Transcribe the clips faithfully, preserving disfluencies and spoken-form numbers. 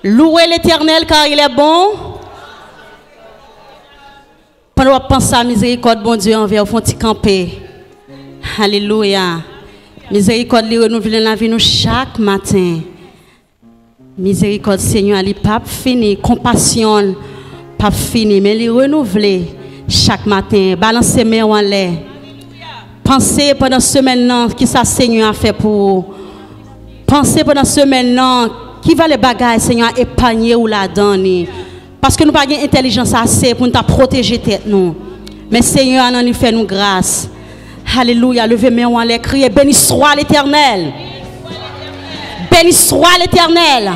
Louez l'Éternel car il est bon. Pandan w ap panse a mizerikòd Bondye anvè w, fè yon ti kanpe. Alelouya. Mizerikòd li renouvle nan lavi nou chak maten. Mizerikòd Senyè a li p ap fini, konpasyon l p ap fini, men li renouvle chak maten. Balanse men w anlè. Panse pandan semèn nan, kisa Senyè a fè pou ou. Panse pandan semèn nan, ki valè bagay Senyè a epanye ou ladan li. Paske nou pa gen entèlijans ase pou n ta pwoteje tèt nou. Men Senyè a nan li fè nou gras. Alelouya, leve men w anlè, kriye, béni soit l'Éternel. Béni soit l'Éternel.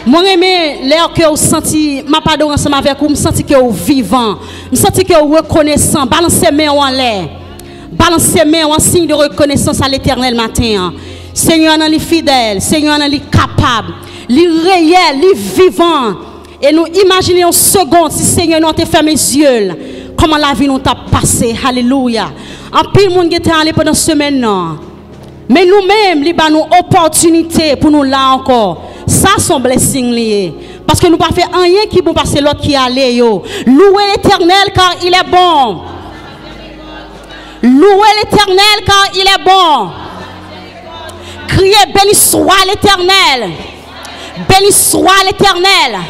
Mwen renmen lè ke w santi, m ap adore ansanm avèk ou, m santi ke w vivan. M santi ke w rekonesan. Balanse men w anlè. Balanse men w an siy de rekonesans a Letènèl maten an. Senyè a nan li fidèl, Senyè a nan li kapab, li reyèl, li vivan. E nou imajine yon segond si Senyè nou an te fèmen zye l, kòman lavi nou t ap pase. Alelouya. Anpil moun gentan ale pandan semèn nan. Men nou menm, li ba nou opòtinite pou nou la ankò. Sa se yon blessing li ye. Paske nou pa fè anyen ki bon pase lòt ki ale yo. Louez l'Éternel car il est bon. Louez l'Éternel car il est bon. Kriye, béni soit l'Éternel. Béni soit l'Éternel.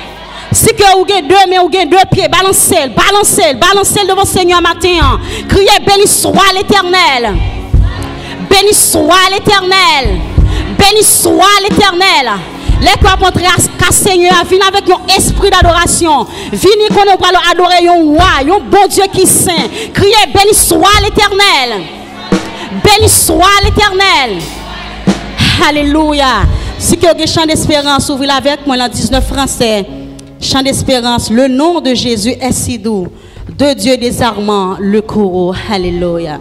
Si ke ou gen de men, ou gen de pye, balanse l, balanse l, balanse l devan Senyè maten an. Kriye, béni soit l'Éternel. Béni soit l'Éternel. Béni soit l'Éternel. Lè ke w ap antre a ka Senyè a, vin avèk yon espri dadorasyon. Vini konnen w pral adore yon wa, yon Bondye ki sen. Kriye, béni soit l'Éternel. Béni soit l'Éternel. Alelouya. Si ke w gen chan desperans, ouvri l avèk mwen lan diznèf fransè. Chant d'espérance, le nom de Jésus est si doux, de Dieu désarmant le courroux. Alelouya.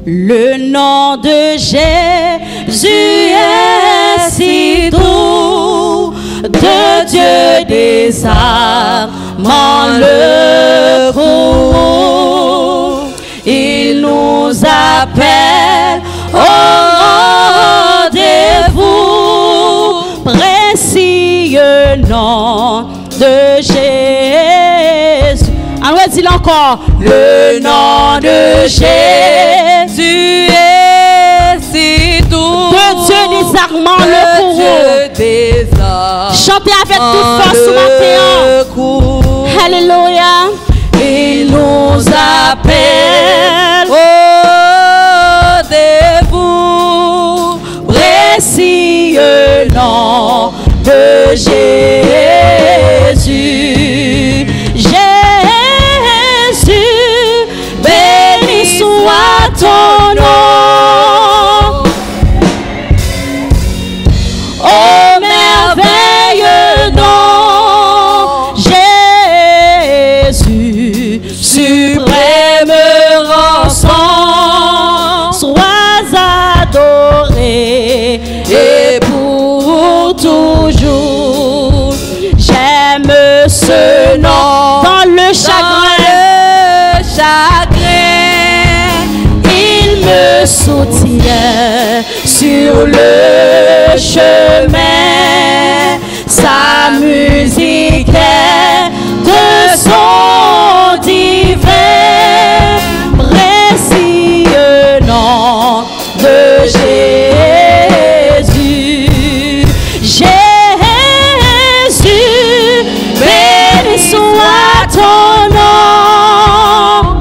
Le nom de Jésus est si doux, de Dieu désarmant le courroux. Il nous appelle au rendez-vous, précieux nom de Jésus. Ann redi l ankò. Le nom de Jésus est si doux. De Dieu désarmant le courroux. Chante avèk tout fòs sou maten an. Alelouya. Il nous appelle au rendez-vous, précieux nom de Jésus. Jésus, béni soit ton nom. Ô merveilleux nom, Jésus, suprême rançon, sois adoré et pour toujours. J'aime ce nom. Dans le chagrin, dans le chagrin, il me soutient sur le chemin. Sa musique est de son divin, précieux nom de Jésus. Jésus, béni soit ton nom.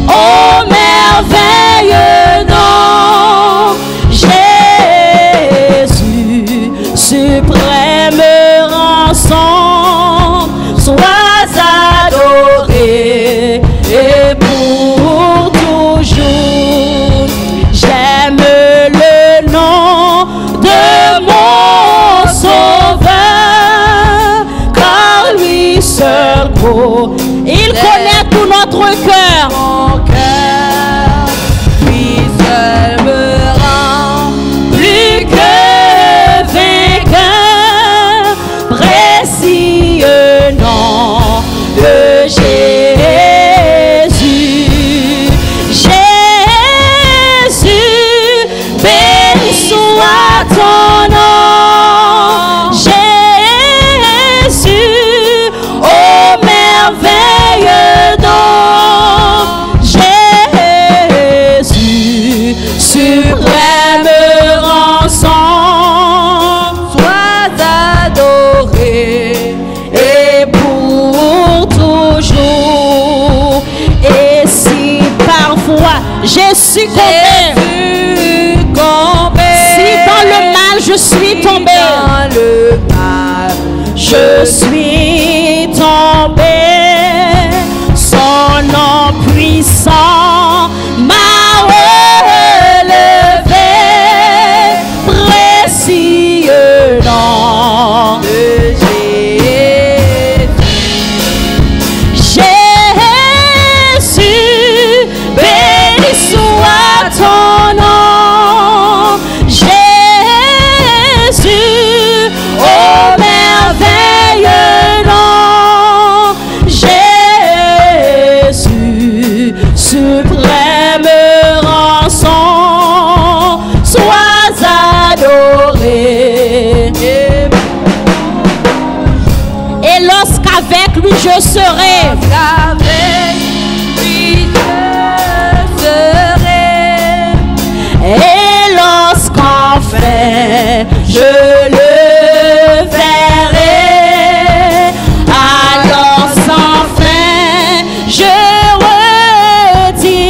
Ô merveilleux nom, Jésus, suprême suis tombé, son nom puissant m'a relevé. Précieux nom de Jésus. Jésus, béni soit ton nom. Jésus, ô merveilleux nom. Jésus, suprême rançon, sois adoré. Et lorsqu'avec lui je serai. Lorsqu'avec lui je serai. Et lorsqu'enfin je le verrai, alors sans fin je redirai,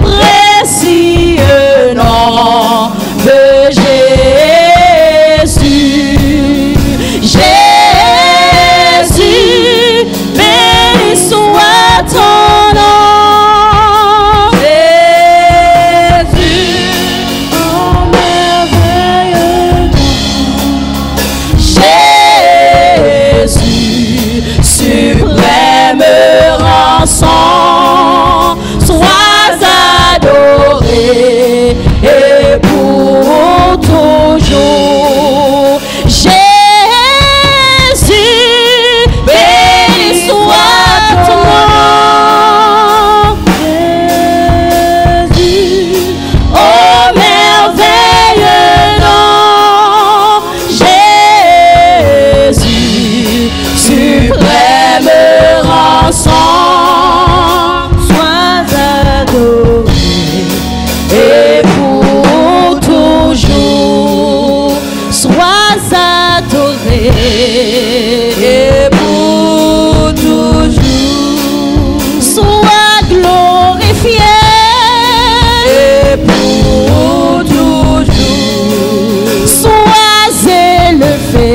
précieux nom de Jésus. Jésus, béni soit ton nom. Jésus, ô merveilleux nom. Jésus, suprême rançon, sois adoré et pour toujours. Jésus, béni soit ton nom. Jésus, ô merveilleux nom. Jésus, suprême rançon, sois adoré et pour toujours, sois adoré et pour toujours, sois glorifié et pour toujours, sois élevé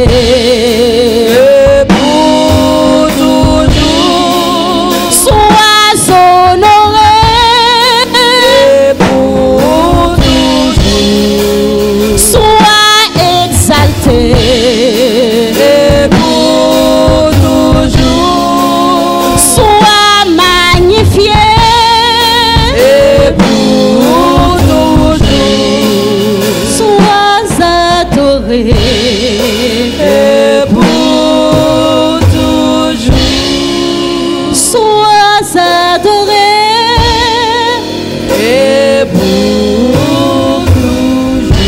et pour toujours, sois honoré et pour toujours, sois exalté et pour toujours, sois magnifié et pour toujours, sois adoré et pour toujours, sois adoré et pour toujours,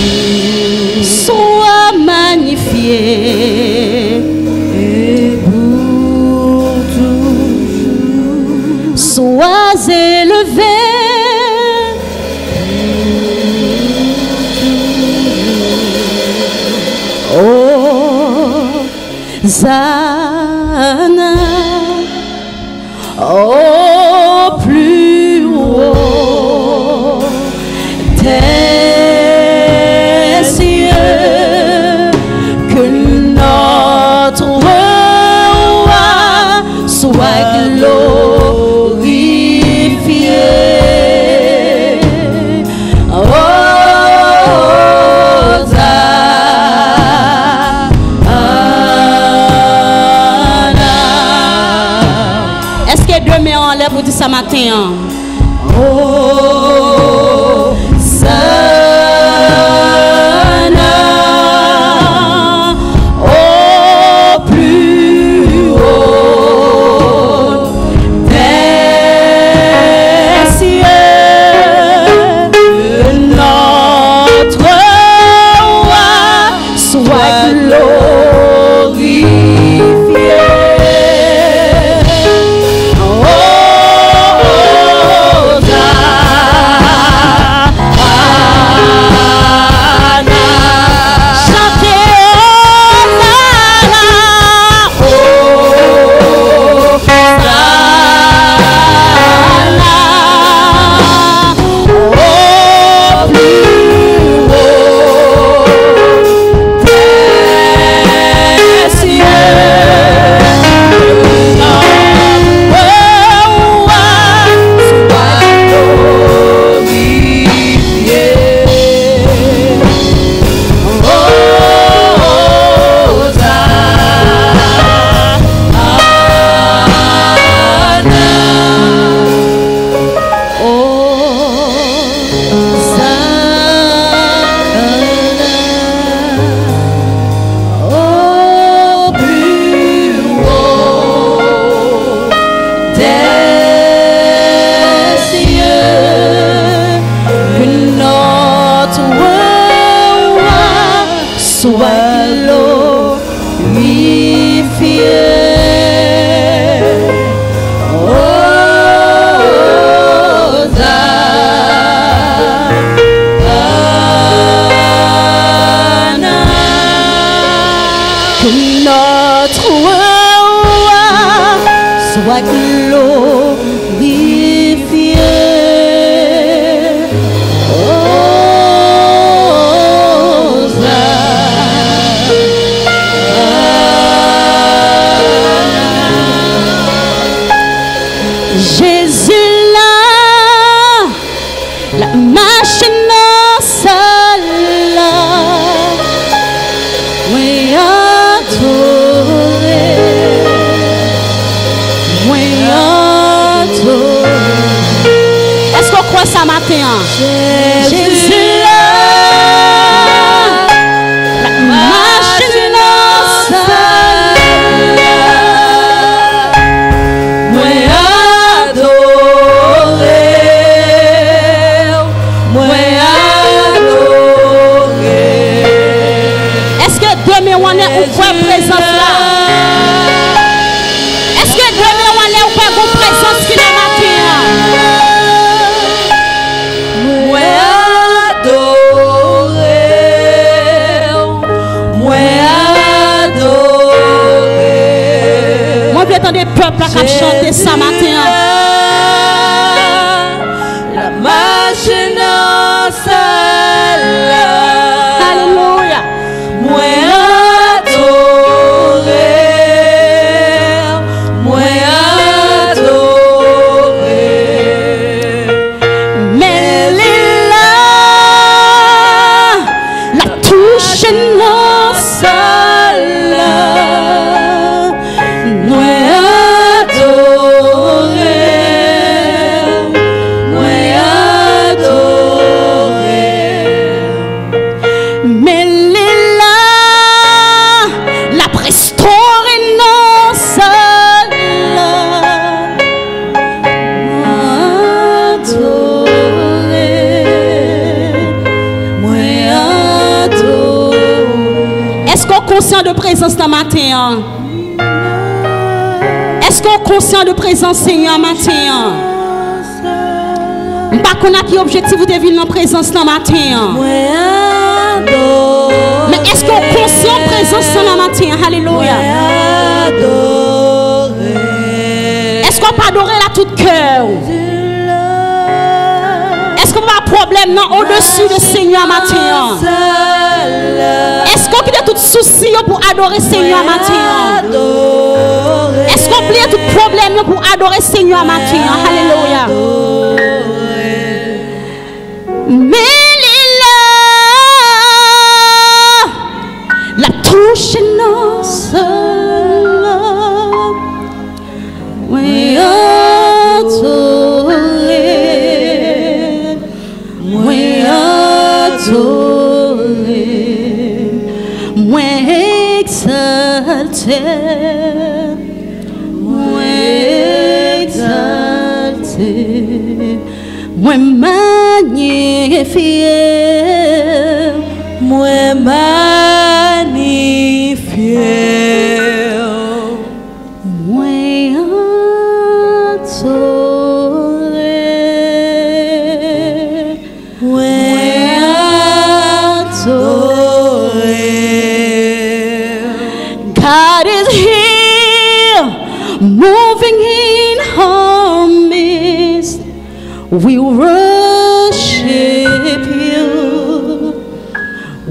sois magnifié et pour toujours, sois élevé. Hosanna au plus haut des cieux, que notre roi soit glorifié. Hosanna. Èske de men anlè pou di sa maten an? Hosanna au plus haut des cieux, notre roi soit glorifié. Oh, Mache nan sal la, mwen adore, mwen adore. Èske w kwè sa maten an? Jezi la, l ap mache nan sal la. Mwen adore w, mwen adore. Èske de men w anlè ou kwè prezans la? Èske de men w anlè ou kwè gon prezans ki la maten an? Mwen adore w, mwen adore. Mwen vle tande pèp la k ap chante sa maten an. Jezi la, l ap mache nan sal la. Alelouya. Mwen adore, mwen adore. Men li la, l ap touche nan sal la. Mwen adore, mwen adore. Men li la, l ap restore nan sal la. Mwen adore, mwen adore. Èske w konsyan de prezans nan maten an? Èske w konsyan de prezans Senyè a maten an? M pa konn ak ki objektif ou te vin nan prezans nan maten an. Men èske w konsyan prezans nan maten an? Alelouya. Èske w ap adore l a tout kè w? Èske w pa pwoblèm nan odesi de Senyè a maten an? Èske w kite tout sousi yo pou adore Senyè a maten an? Èske w bliye tout pwoblèm yo pou adore Senyè a maten an? Alelouya. Men li la, l ap touche nan sal la. Mwen adore, mwen adore, mwen egzalte, mwen egzalte, mwen manyifye, mwen manyifye. Mwen adore, mwen adore. God is here, moving in our midst. We worship you.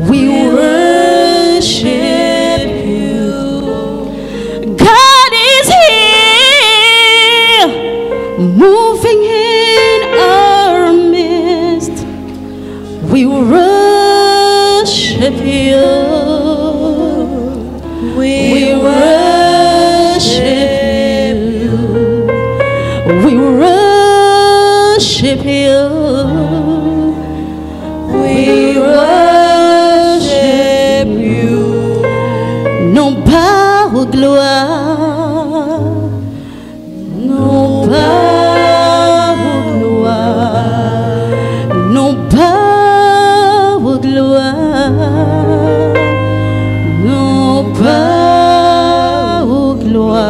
We worship you. God is here, moving in our midst. We worship you. We worship you. We worship you. We worship you. Nou ba ou glwa. Nou ba ou glwa. Nou ba ou glwa. Nou ba ou glwa.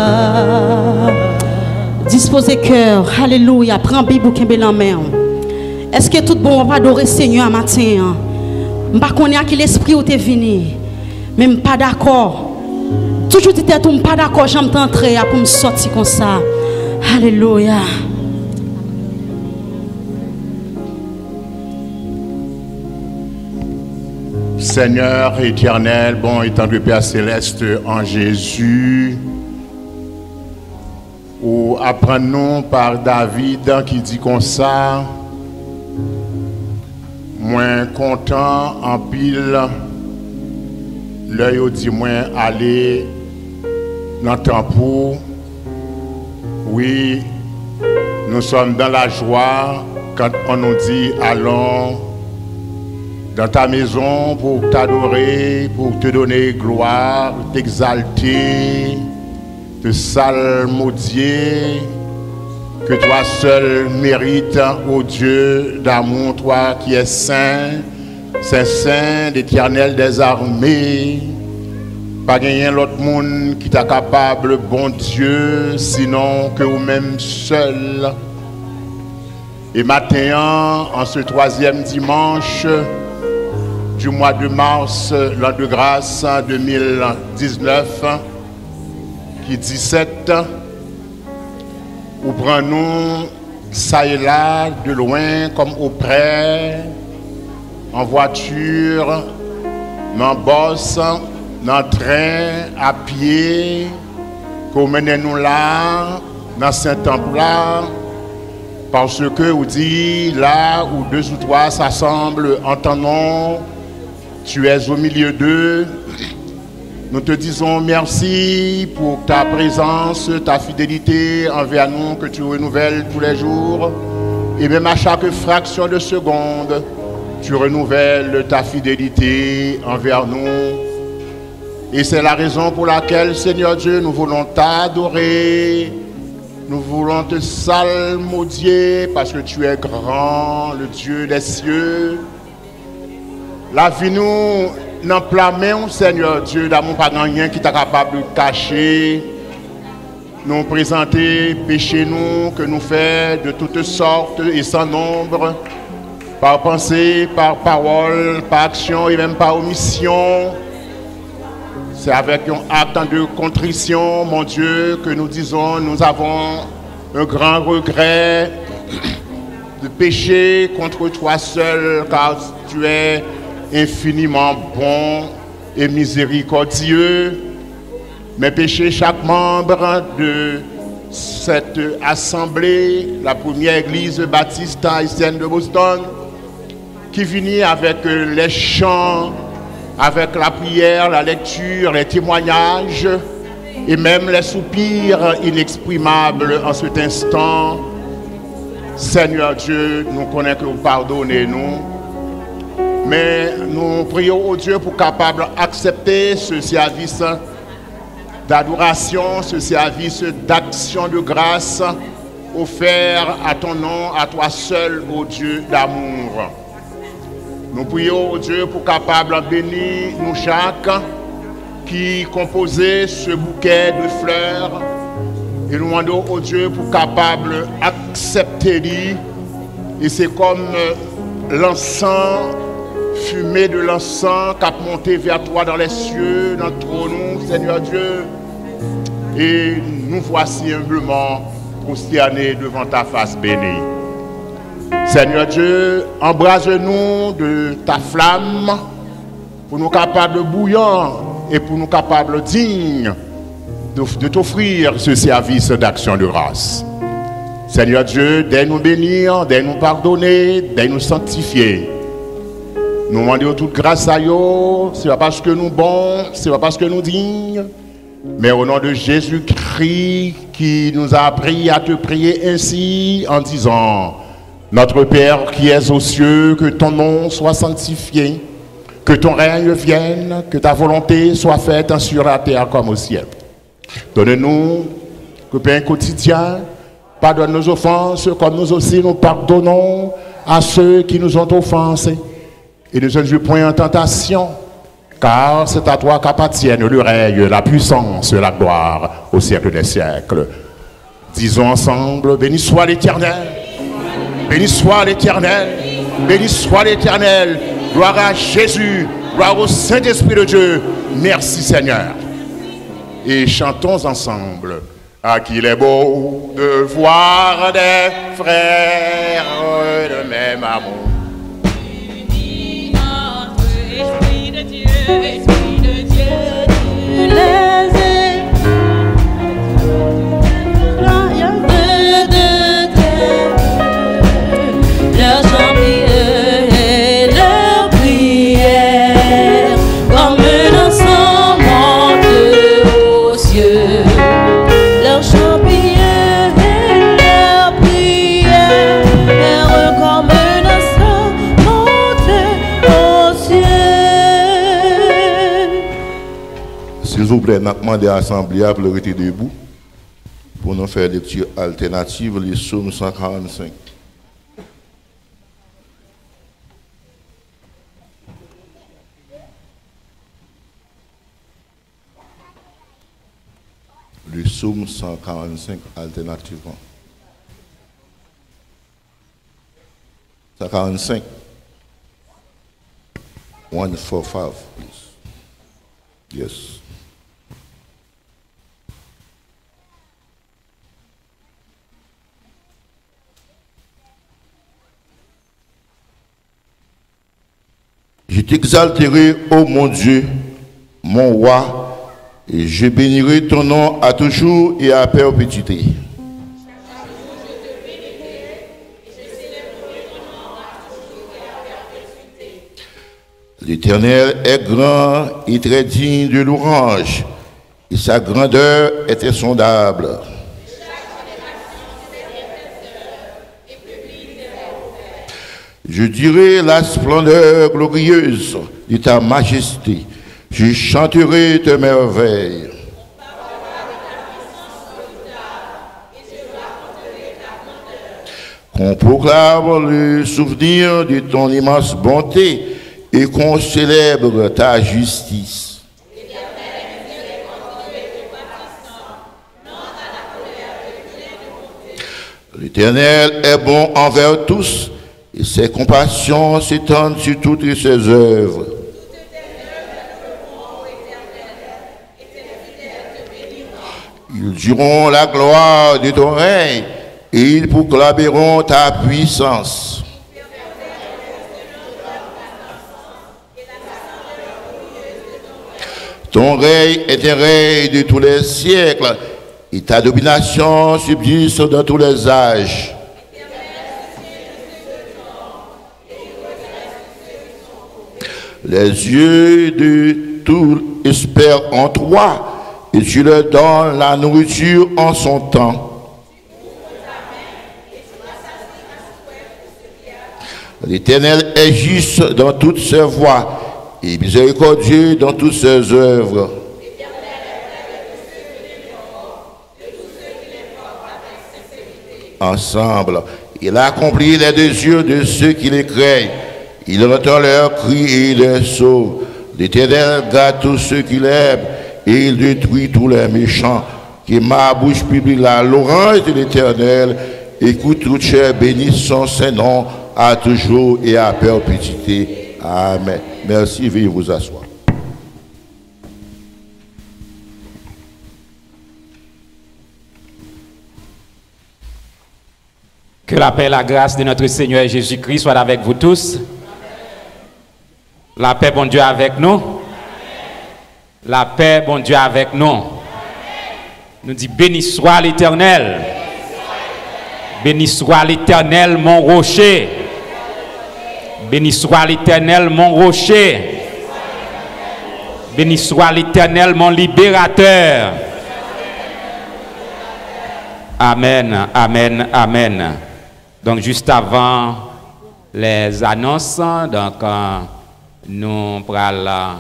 Dispoze kè w. Alelouya. Pran Bib ou, kenbe l nan men w. Èske tout bon w ap adore Senyè a maten an? M pa konnen a ki lespri ou te vini, men m pa dakò. Toujou di tèt ou, "M pa dakò jan m te antre a pou m sòti konsa." Alelouya. Seigneur éternel, bon et tendre Père céleste, en Jésus, ou aprann nou pa David ki di konsa, Mwen kontan anpil lè yo di mwen ale nan tanp ou. Oui, nous sommes dans la joie quand on nous dit: Allons dans ta maison pour t'adorer, pour te donner gloire, t'exalter, te salmodier, que toi seul mérites, ô Dieu d'amour, toi qui es saint, saint, saint, l'Éternel des armées. Pa genyen lòt moun ki ta kapab, Bondye, sinon ke ou menm sèl. E maten an, an se twazyèm dimanch du mois de mars, l'an de grâce deux mille dix-neuf, ki disèt, ou pran nou sa e la, de lwen kòm oprè, an vwati, nan bòs, nan tren, a pye, ke w mennen nou la, nan sen tanp la, paske ou di, là où deux ou trois s'assemblent en ton nom, tu es au milieu d'eux. Nous te disons merci pour ta présence, ta fidélité envers nous que tu renouvelles tous les jours. Et même à chaque fraction de seconde, tu renouvelles ta fidélité envers nous. Et c'est la raison pour laquelle, Seigneur Dieu, nous voulons t'adorer. Nous voulons te salmodier parce que tu es grand, le Dieu des cieux. Lavi nou nan pla men w, Senyè Dye damou, pa gen anyen ki ta kapab kache. Nou prezante peche nou ke nou fè de toutes sortes et sans nombre, par pensée, par parole, par action et même par omission. C'est avec un acte de contrition, mon Dieu, que nous disons, nous avons un grand regret de pécher contre toi seul, car tu es infiniment bon et miséricordieux. Mais péché chaque membre de cette assemblée, la première église baptiste haïtienne de Boston, qui finit avec, euh, les chants, avec la prière, la lecture, les témoignages et même les soupirs inexprimables en cet instant. Seigneur Dieu, nou konnen ke ou padone nou, men nou priye w, o Dye, pou kapab aksepte se sèvis d'adoration, ce service d'action de grâce offert à ton nom, à toi seul, ô Dieu d'amour. Nou priye w, o Dye, pou kapab beni nou chak ki konpoze ce bouquet de fleurs. E nou mande w, o Dye, pou kapab aksepte li. E se kòm, euh, lansan, fime de lansan k ap monte vers toi dans les cieux, nan twòn ou, Seigneur Dieu. Et nous voici humblement prosternés devant ta face bénie. Seigneur Dieu, embrase nous de ta flamme pour nous capables bouillants et pour nous capables dignes de, de t'offrir ce service d'action de grâce. Seigneur Dieu, dèy nou beni, dèy nou padone, dèy nou sanktifye. Nou mande w tout gras sa yo, se pa paske nou bon, se pa paske nou diy, mais au nom de Jésus-Christ qui nous a appris à te prier ainsi en disant, Notre Père qui es aux cieux, que ton nom soit sanctifié, que ton règne vienne, que ta volonté soit faite sur la terre comme au ciel. Donne-nous le pain quotidien, pardonne nos offenses comme nous aussi nous pardonnons à ceux qui nous ont offensés. Et ne nous induis point en tentation, car c'est à toi qu'appartiennent le règne, la puissance et la gloire au siècle des siècles. Disons ensemble, béni soit l'Éternel, béni soit l'Éternel, béni soit l'Éternel. Gloire à Jésus, gloire au Saint-Esprit de Dieu. Merci Seigneur. Et chantons ensemble. Ah, qu'il est beau de voir des frères de même amour. Unis entre Esprit de Dieu, Esprit de Dieu, tous les éclats de, de, de, leur chant pur et Silvouplè, n ap mande asanble a pou l rete debou pou nou fè lekti altènativ li Sòm san karannsenk. Le Sòm san karannsenk, altènativ san karannsenk. One four five, please. Yes. Je t'exalterai, ô mon Dieu, mon roi, et je bénirai ton nom à toujours et à perpétuité. L'Éternel est grand et très digne de louange, et sa grandeur est insondable. Je dirai la splendeur glorieuse de ta majesté, je chanterai tes merveilles. Qu'on proclame le souvenir de ton immense bonté et qu'on célèbre ta justice. L'Éternel est bon envers tous, et ses compassions s'étendent sur toutes ses œuvres. Ils diront la gloire de ton règne, et ils proclameront ta puissance. Ton règne est un règne de tous les siècles, et ta domination subsiste dans tous les âges. Les yeux de tous espèrent en toi, et tu leur donnes la nourriture en son temps. L'Éternel est juste dans toutes ses voies et miséricordieux dans toutes ses œuvres. Ensemble, il accomplit les désirs de ceux qui le craignent. Il entend leurs cris et il les sauve. L'Éternel garde tous ceux qui l'aiment et il détruit tous les méchants. Que ma bouche publie la louange de l'Éternel, et que toute chair bénisse son saint nom à toujours et à perpétuité. Amen. Merci, veuillez vous asseoir. Que la paix et la grâce de notre Seigneur Jésus-Christ soient avec vous tous. Lapè Bondye avèk nou. Lapè Bondye avèk nou. Nou di, beni swa Letènèl. Beni swa Letènèl, mon rocher. Beni swa Letènèl, mon rocher. Beni swa Letènèl, mon libérateur. Amèn, amèn, amèn. Donk, jis avan les annonces, donk, euh, nou pral, euh,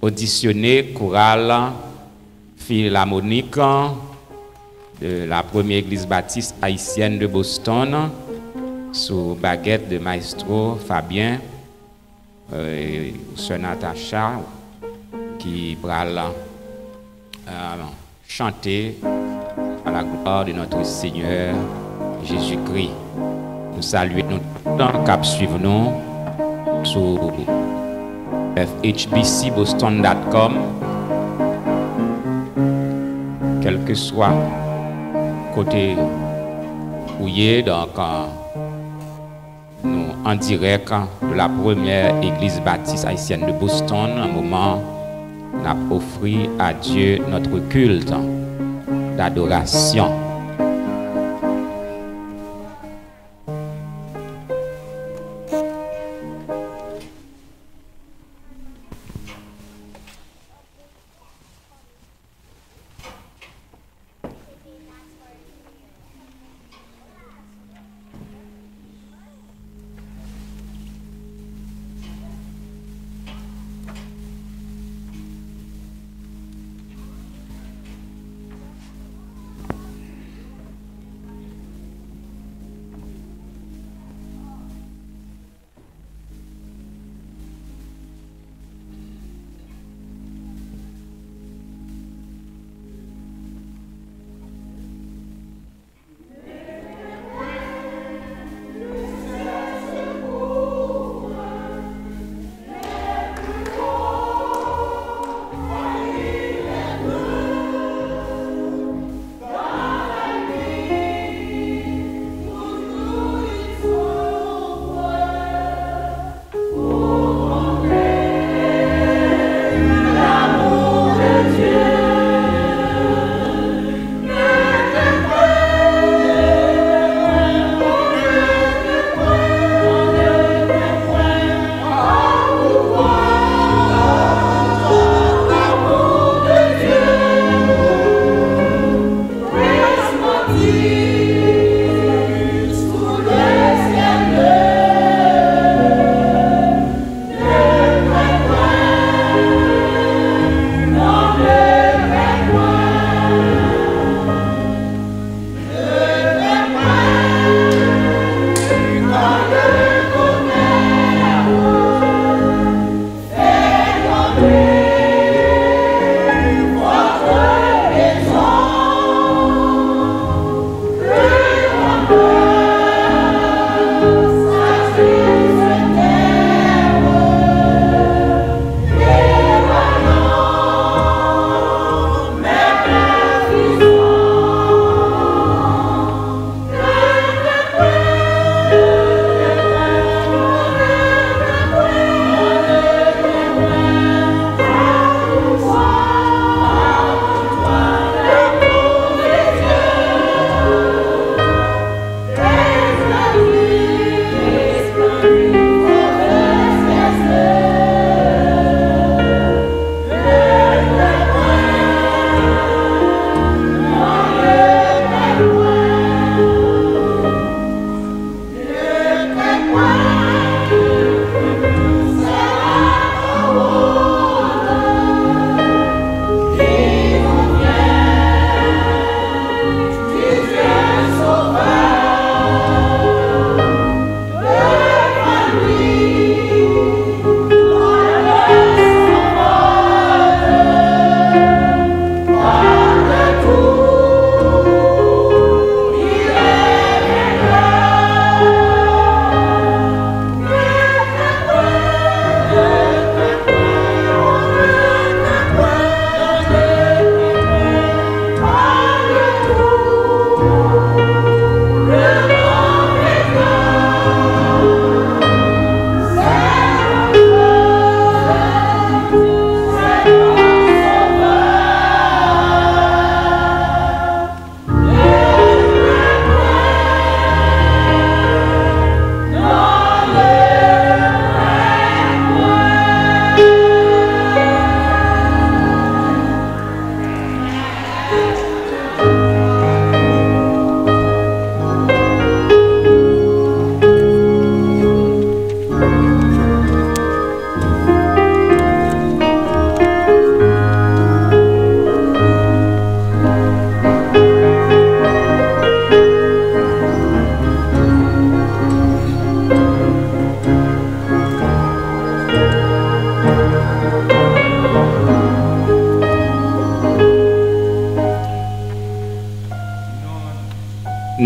odisyone koral filamonik de la Première Église Baptiste Haïtienne de Boston sou bagèt de maestro Fabien, euh, sè Natacha ki pral, euh, chante à la gloire de notre Seigneur Jésus-Christ. Nou salye nou tout k ap swiv nou sou F H B C Boston dot com. Kèlkeswa kote ou ye, donk, euh, nou an dirèk de la Première Église Baptiste Haïtienne de Boston, an moman n ap ofri à Dieu notre culte d'adoration.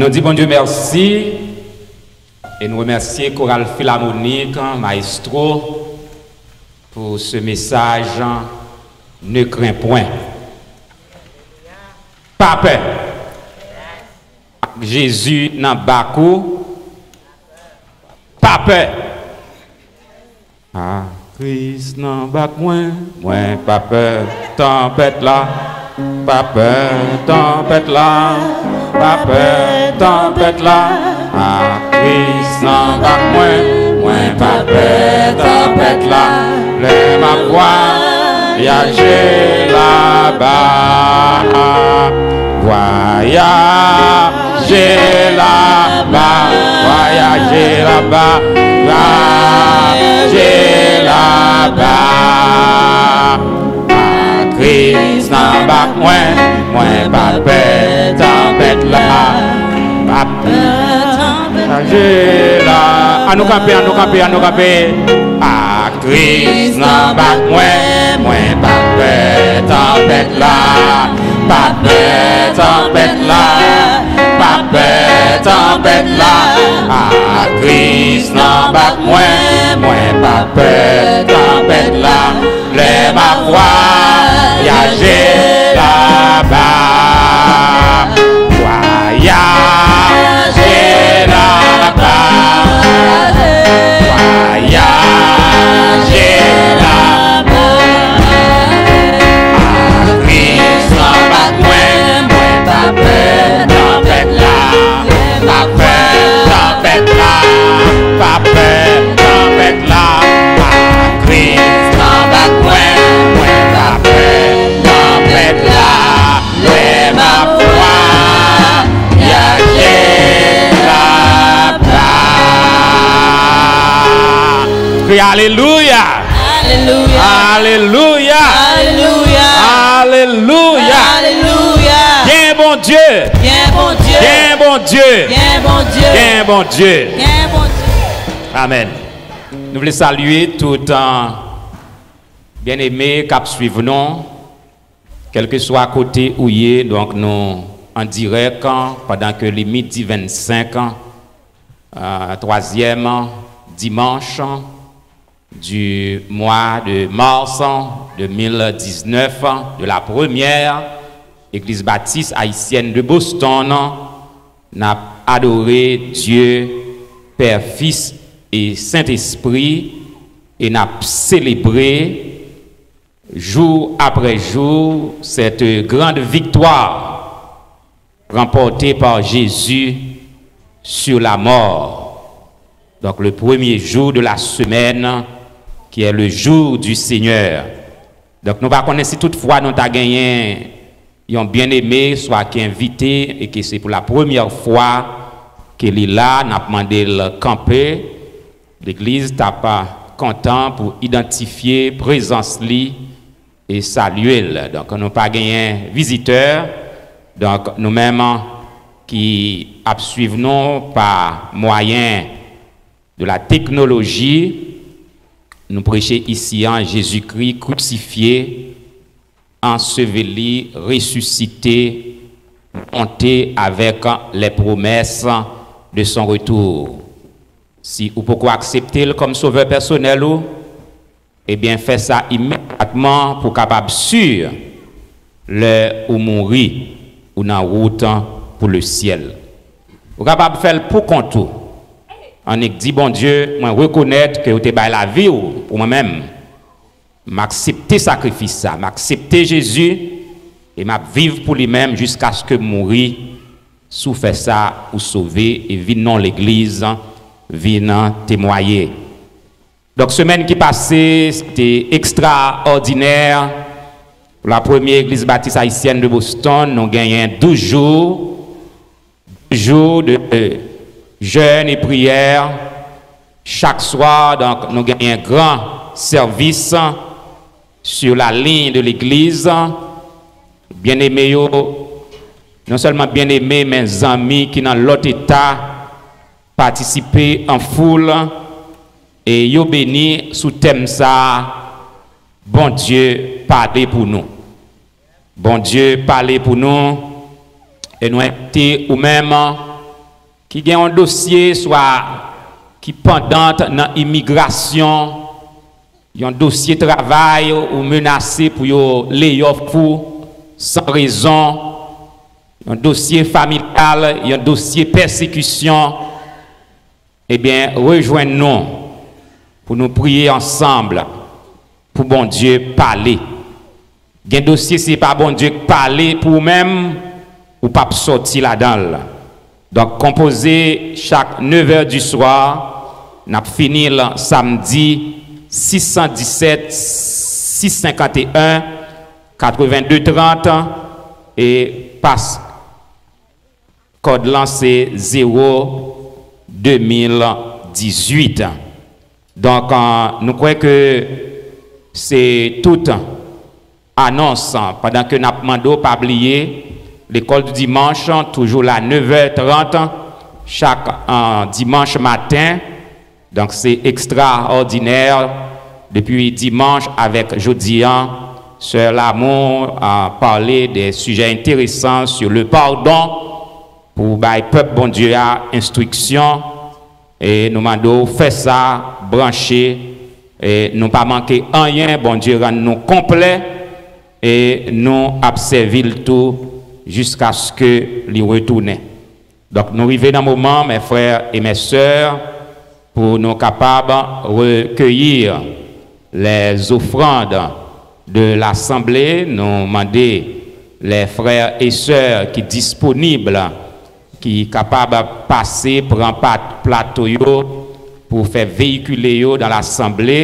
Nou di Bondye mèsi e nou remèsye Koral Filamonik, Maestro, pour ce message, Ne crains point. Pa pè. Ak Jezi nan bak ou, pa pè. Ak Kris nan bak mwen, mwen pa pè tanpèt la. Pa pè tanpèt la, pa pè tanpèt la. Ak Kris nan bak mwen, mwen pa pè tanpèt la. Lè m ap vwayaje laba, vwayaje laba, vwayaje laba, vwayaje laba. Ak Kris nan bak mwen, mwen pa pè tanpèt la. Pa pè tanpèt la. Ann nou kanpe, ann nou kanpe, ann nou kanpe. Ak Kris nan bak mwen, mwen pa pè tanpèt la. Pa pè tanpèt la. Pa pè tanpèt la. Ak Kris nan bak mwen, mwen pa pè tanpèt la. Lè m ap vwayaje laba, vwayaje laba, vwayaje laba. Ak Kris nan bak mwen, mwen pa pè tanpèt la. Pa pè tanpèt la, pa pè tanpèt la. Ak Kris nan bak mwen, mwen pa pè tanpèt la. Lè m ap vwayaje laba. Kri alelouya! Alelouya! Alelouya! Alelouya! Alelouya! Alelouya! Gen Bondye! Gen Bondye! Gen Bondye! Gen Bondye! Gen Bondye! Gen Bondye! Amèn. Nou vle salye tout, euh, byeneme k ap swiv nou, kèlkeswa kote ou ye. Donk, nou an dirèk, pandan ke li midi vennsenk, euh, twazyèm dimanch du mois de mars deux mille dix-neuf de la première Église Baptiste Haïtienne de Boston. N ap adore Dye, Pè, Fis e Sentespri, e n ap selebre jou apre jou cette grande victoire remportée par Jésus sur la mort. Donc, le premier jour de la semaine, qui est le jour du Seigneur. Donk, nou pa konnen si tout fwa nou ta genyen yon byeneme, swa ki envite, e ke se pou la premyè fwa ke li la, n ap mande l kanpe. Legliz t ap kontan pou idantifye prezans li e salye l. Donk, nou pa genyen vizitè. Donk, nou menm ki ap swiv nou pa mwayen de la teknoloji, nou preche isi an Jezikri krisifye, anseveli, resisite, monte avec les promesses de son retour. Si ou poko aksepte l kòm sovè pèsonèl ou, ebyen, fè sa imedyatman pou w kapab si lè ou mouri, ou nan wout pou le syèl. Ou kapab fè l pou kont ou. Annik di Bondye, mwen rekonèt ke ou te bay lavi w pou mwen menm. M aksepte sakrifis sa. M aksepte Jezi e m ap viv pou li menm jiskaske m mouri. Si w fè sa, ou sove e vin nan legliz, vin temwaye. Donk, semèn ki pase, se te ekstraòdinè. Pou la premye Egliz Batis Ayisyèn de Boston, nou genyen douz jou, douz jou de jèn e priyè. Chak swa, donk, nou genyen gran sèvis sur la ligne de l'église. Byeneme yo, non sèlman byeneme, men zanmi ki nan lòt eta, patisipe an foul e yo beni sou tèm sa a, Bondye pale pou nou. Bondye pale pou nou e nou envite ou menm ki gen yon dosye swa ki pandan nan imigrasyon, yon dosye travay ou menase pou yo lay off ou san rezon, yon dosye familyal, yon dosye pèsekisyon, ebyen, rejwenn nou pou nou priye ansanm pou Bondye pale. Gen dosye, si pa Bondye k pale pou ou menm, ou p ap sòti ladan l. Donk, konpoze chak nèf è di swa, n ap fini l samdi, sis san disèt, sis senkanteyen, katrevenn de trant, e pas kòd lan se zewo de mil dizuit. Donk, euh, nou kwè ke se tout anons, pandan ke n ap mande w pa bliye, lekòl di dimanch, toujou la nèf è trant, chak, euh, dimanch maten. Donk, se ekstraòdinè. Depi dimanch avèk jodi a, Sè Lamour a pale de sijè enteresan sou le pardon pou bay pèp Bondye a enstriksyon. E nou mande w fè sa, branche, e nou pa manke anyen, Bondye rann nou konplè, e nou ap sèvi l tou jiskaske li retounen. Donk, nou rive nan moman, mes frères et mes sœurs, pou nou kapab recueillir les offrandes de l'assemblée. Nou mande les frères et sœurs ki disponib, ki kapab pase pran pat plato yo pou fè veyikile yo dan lasanble.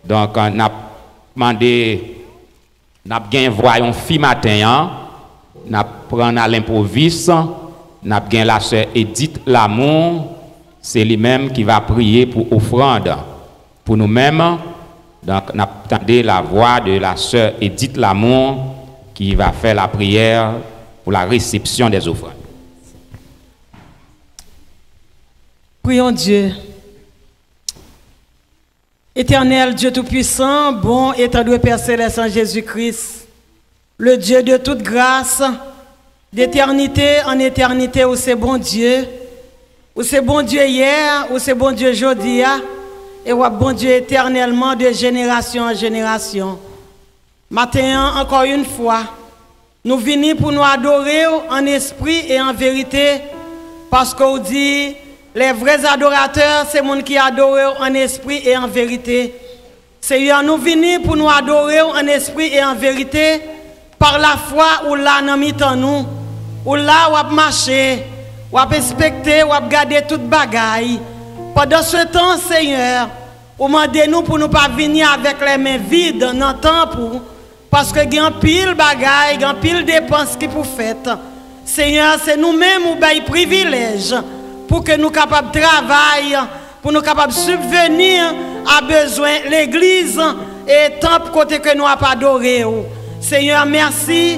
Donk, n ap mande N ap gen vwa yon fi maten an, n ap pran a lenpwovis, n ap gen la sè Edith Lamour, se li menm ki va priye pou ofrann pou nou menm. Donk, n ap tande la voix de la sœur Edith Lamour qui va faire la prière pour la réception des offrandes. Prions Dieu. Éternel Dieu tout-puissant, bon et tendre Père céleste en Jésus-Christ, le Dieu de toute grâce, d'éternité en éternité, ou se Bondye, ou se Bondye yè, ou se Bondye jodi a, e w ap Bondye etènèlman de jenerasyon an jenerasyon. Maten an, ankò yon fwa, nou vini pou nou adore w an espri e an verite, paske w di, les vrais adorateurs, se moun ki adore w an espri e an verite. Senyè, nou vini pou nou adore w an espri e an verite, par la foi ou la nan mitan nou. Ou la, w ap mache, w ap enspekte, w ap gade tout bagay. Pandan se tan, Senyè, ou mande nou pou nou pa vini avèk lè men vid nan tanp ou, paske gen anpil bagay, gen anpil depans ki pou fèt. Senyè, se nou menm ou bay privilèj pou ke nou kapab travay, pou nou kapab sibveni a bezwen legliz e tanp kote ke nou ap adore w. Senyè, mèsi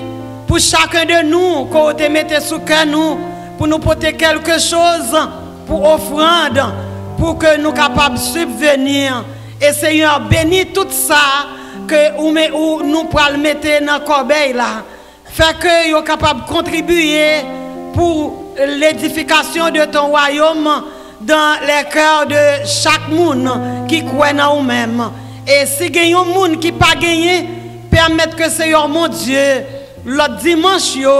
pou chaken de nou ke w te mete sou kè nou pou nou pote kèlke choz pou ofrann, pou ke nou kapab sibveni. E Senyè, beni tout sa ke ou, me- ou nou pral mete nan kòbèy la. Fè ke yo kapab kontribiye pour l'édification de ton royaume dans les cœurs de chak moun ki kwè nan ou menm. E si gen yon moun ki pa genyen, pèmèt ke Senyè mon Dye, lòt dimanch yo,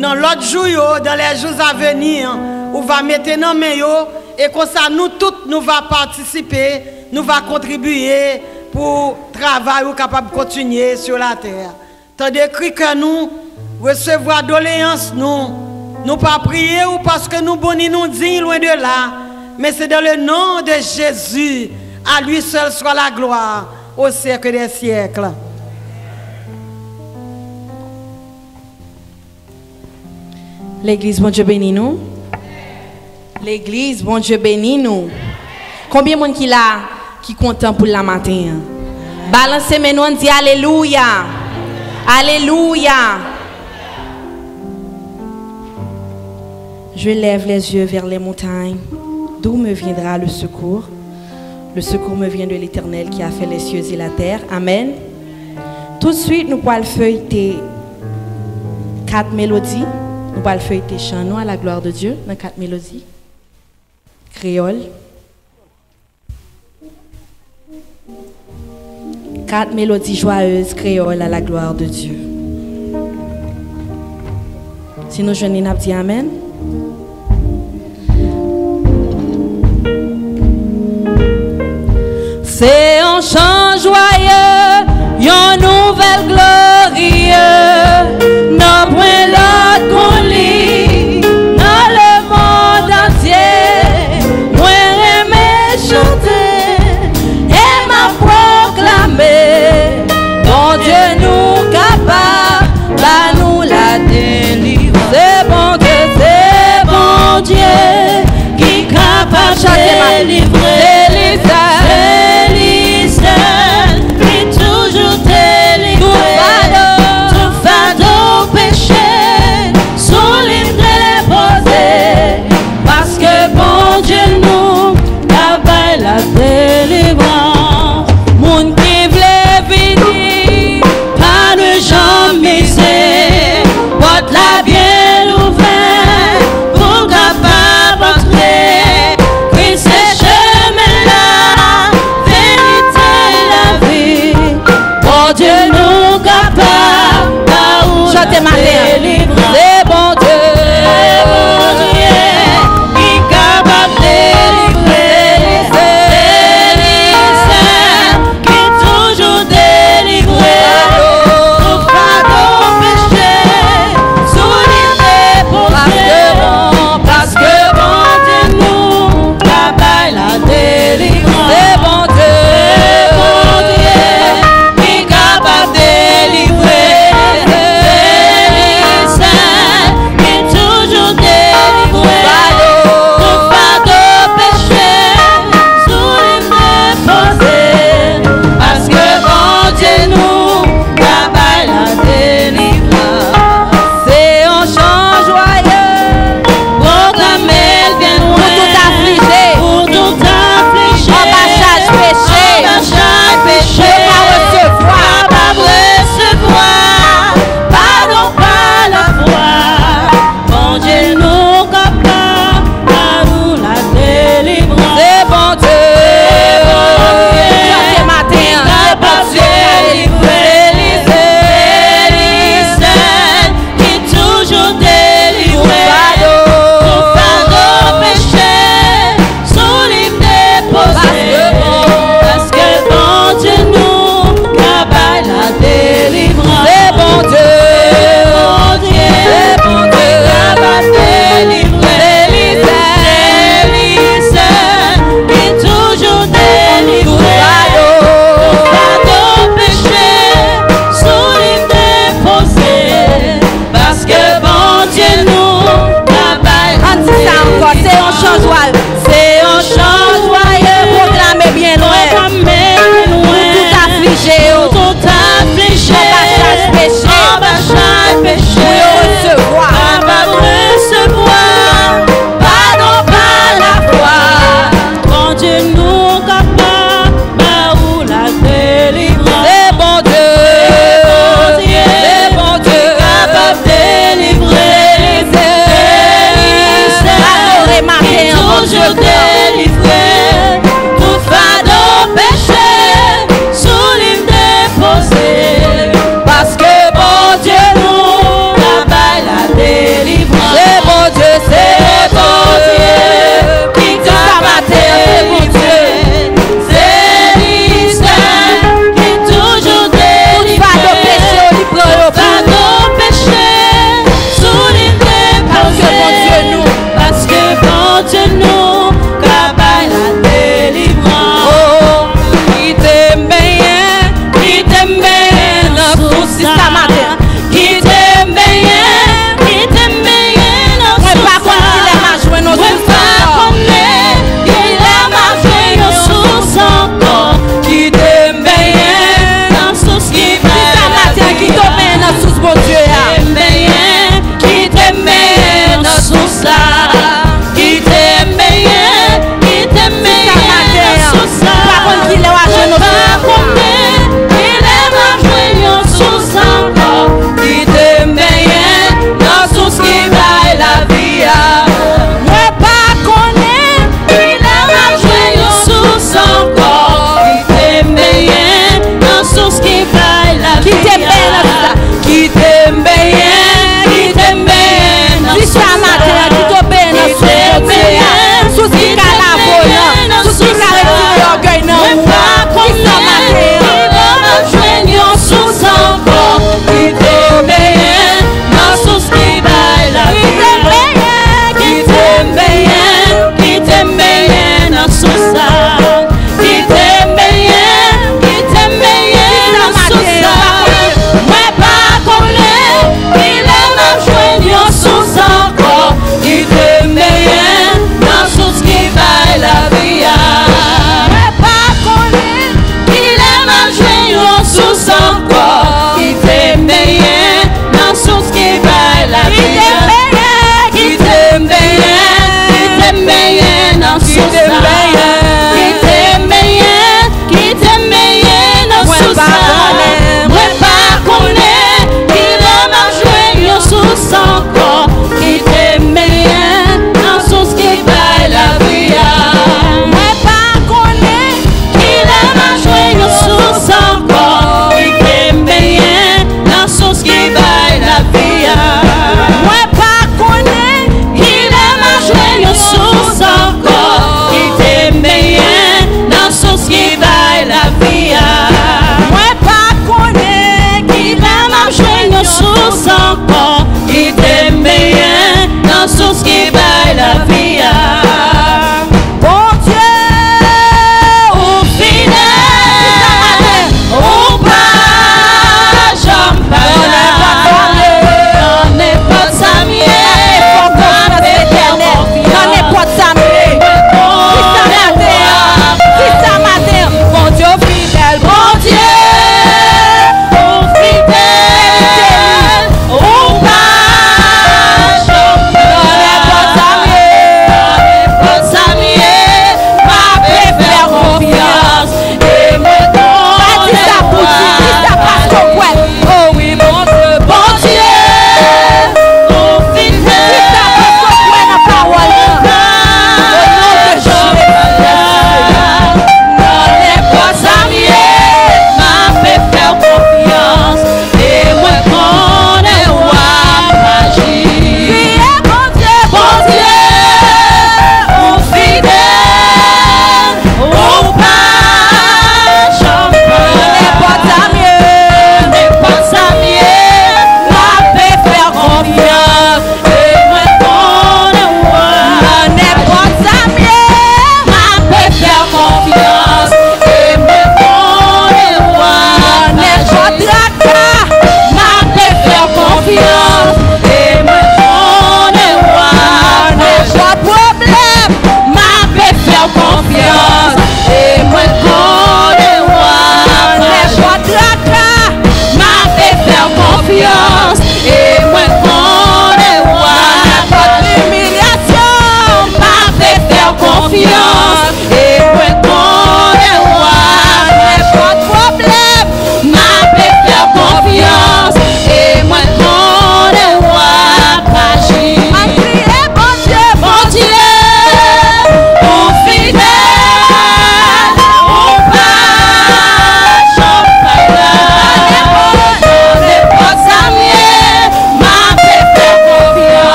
nan lòt jou yo, dans les jours à venir, ou va mete nan men yo, e konsa nou tout nou va patisipe, nou va kontribiye pou travay ou kapab kontinye sur la terre. Tande kri kè nou, resevwa doleyans nou. Nou pa priye w paske nou bon ni nou diy, lwen de la, men se dans le nom de Jésus, à lui seul soit la gloire, au siècle des siècles. Legliz, Bondye beni nou. Legliz, Bondye beni nou. Konbyen moun ki la, ki kontan pou la maten an? Balanse men nou, ann di alelouya. Alelouya. Je lève les yeux vers les montagnes. D'où me viendra le secours? Le secours me vient de l'Éternel qui a fait les cieux et la terre. Amen. Tout de suite, nou pral feuilleter quatre mélodies. Nou pral feuilleter chan nou à la gloire de Dieu dans quatre mélodies. Kreyòl. Quatre mélodies joyeuses créoles à la gloire de Dieu. Si nou jwenn li, n ap di amèn. Se yon chan jwaye, yon nouvèl glorye, nan pwen lòt kon li nan lemonn antye. Mwen renmen chante e m ap pwoklame, Bondye nou kapab ba nou ladelivrans. Se Bondye, se Bondye ki kapab delivre. Se li sèl, se li sèl ki toujou delivre. Tout fado, tout fado peche, sou li m depoze, paske Bondye nou ka bay ladelivrans. Moun ki vle vini, pa nou janm mize, pòt la byen ouvè, pou kapab antre. Kris se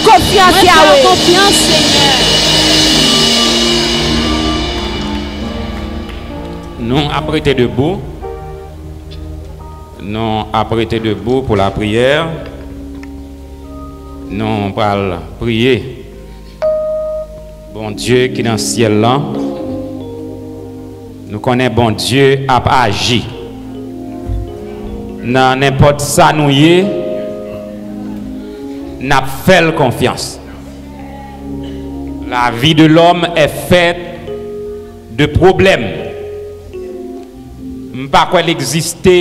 Konfyans, Yahweh. Konfyans, Senyè. Nou ap rete debou. Nou ap rete debou pou lapriyè. Nou pral priye. Bondye ki nan syèl lan, nou konnen Bondye ap aji. Nan nenpòt sa nou ye, n ap fè l konfyans. La vie de l'homme est faite de problèmes. M pa kwè l egziste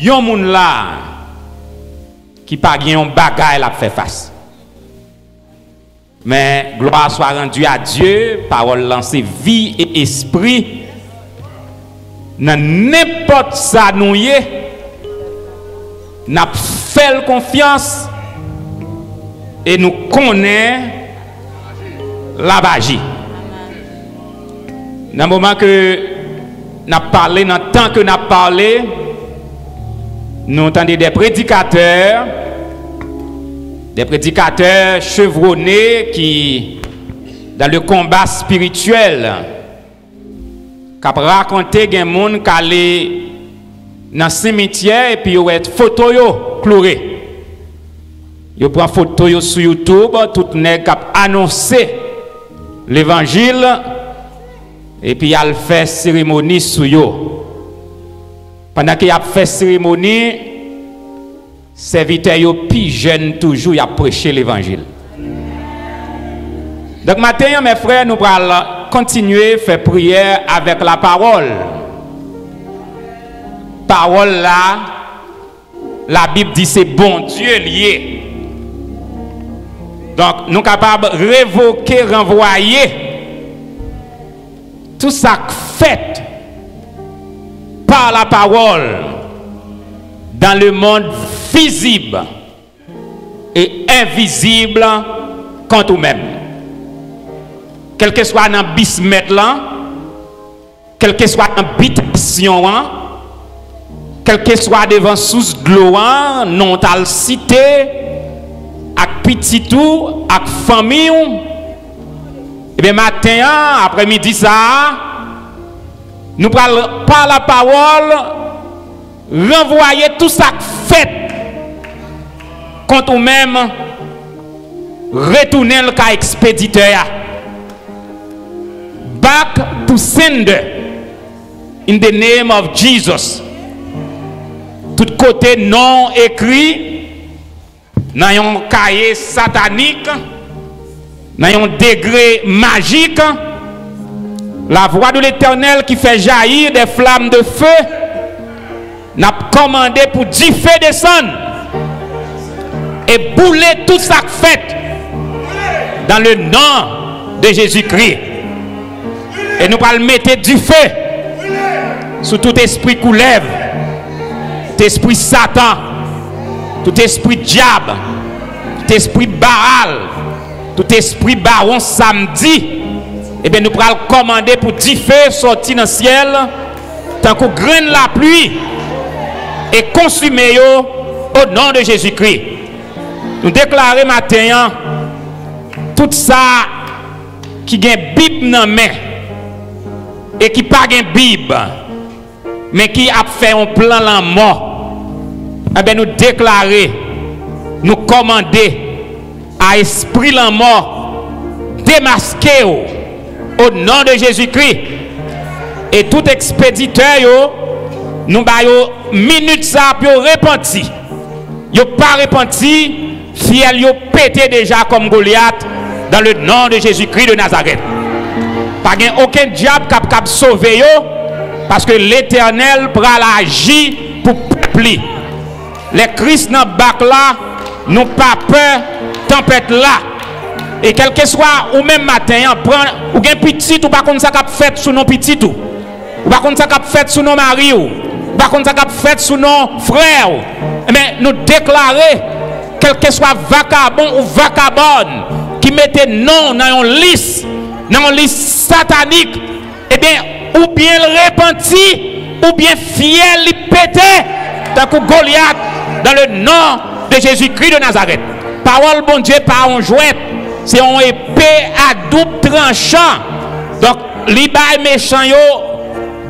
yon moun la ki pa gen yon bagay l ap fè fas. Men, gloire soit rendue à Dieu, pawòl lan se vi e espri. Nan nenpòt sa nou ye, n ap fè l konfyans e nou konnen l ap aji. Nan moman ke n ap pale, nan tan ke n ap pale, nou tande de predikatè, de predikatè chevwone ki dans le combat spirituel, k ap rakonte gen moun k ale nan simityè epi yo wè foto yo kloure. Yo pran foto yo sou YouTube, tout nèg k ap anonse levanjil, epi y al fè seremoni sou yo. Pandan ke y ap fè seremoni, sèvitè yo pi jèn toujou, y ap preche levanjil. Donk, maten an, mè frè, nou pral kontinye fè priyè avèk lapawòl. Pawòl la, Labib di se Bondye l ye. Donk, nou kapab revoke, ranvwaye tout sa k fèt par la parole dans le monde visible et invisible kont ou menm. Kèlkeswa nan bis mèt lan, kèlkeswa nan bitasyon an, kèlkeswa devan sous dlo an, non w t al site, ak pitit ou, ak fanmi w, ebyen, maten an, aprèmidi sa a, nou pral, pa lapawòl, ranvwaye tou sa k fèt kont ou menm, retounen l kay ekspeditè a. Back to sender in the name of Jesus. Tout kote non w ekri nan yon kaye satanik, nan yon degre majik, la voix de l'Éternel qui fait jaillir des flammes de feu, n ap kòmande pou dife desann e boule tout sa k fèt dans le nom de Jésus-Christ. E nou pral mete dife sou tout espri koulèv, tout espri Satan, tout espri dyab, tout espri Baal, tout espri bawon samdi. Ebyen, nou pral kòmande pou dife sòti nan syèl, tankou grenn lapli, e konsime yo, o non de Jezikri. Nou deklare maten an, tout sa ki gen Bib nan men e ki pa gen Bib, men ki ap fè yon plan lanmò, enben, nou deklare, nou kòmande a espri lanmò demaske w, o non de Jezikri. E tout ekspeditè yo, nou ba yo minit sa a pou yo repanti. Yo pa repanti, fyèl yo pete deja kòm Golyat, dans le nom de Jésus-Christ de Nazareth. Pa gen okenn dyab k ap kab sove yo, paske Letènèl pral aji pou pèp li. Lè Kris nan bak la, nou pa pè tanpèt la. E kèlkeswa ou menm maten an, pran, ou gen pitit, ou pa konn sa k ap fèt sou non pitit ou. Ou pa konn sa k ap fèt sou non mari w. Ou pa konn sa k ap fèt sou non frè w. Enben, nou deklare, kèlkeswa vakabon ou vakabòn ki mete non w nan yon lis, nan yon lis satanik, ebyen, oubyen l repanti, oubyen fyèl li pete, tankou Golyat, dans le nom de Jésus-Christ de Nazareth. Pawòl Bondye pa yon jwèt, se yon epe a doub tranchan. Donk, li bay mechan yo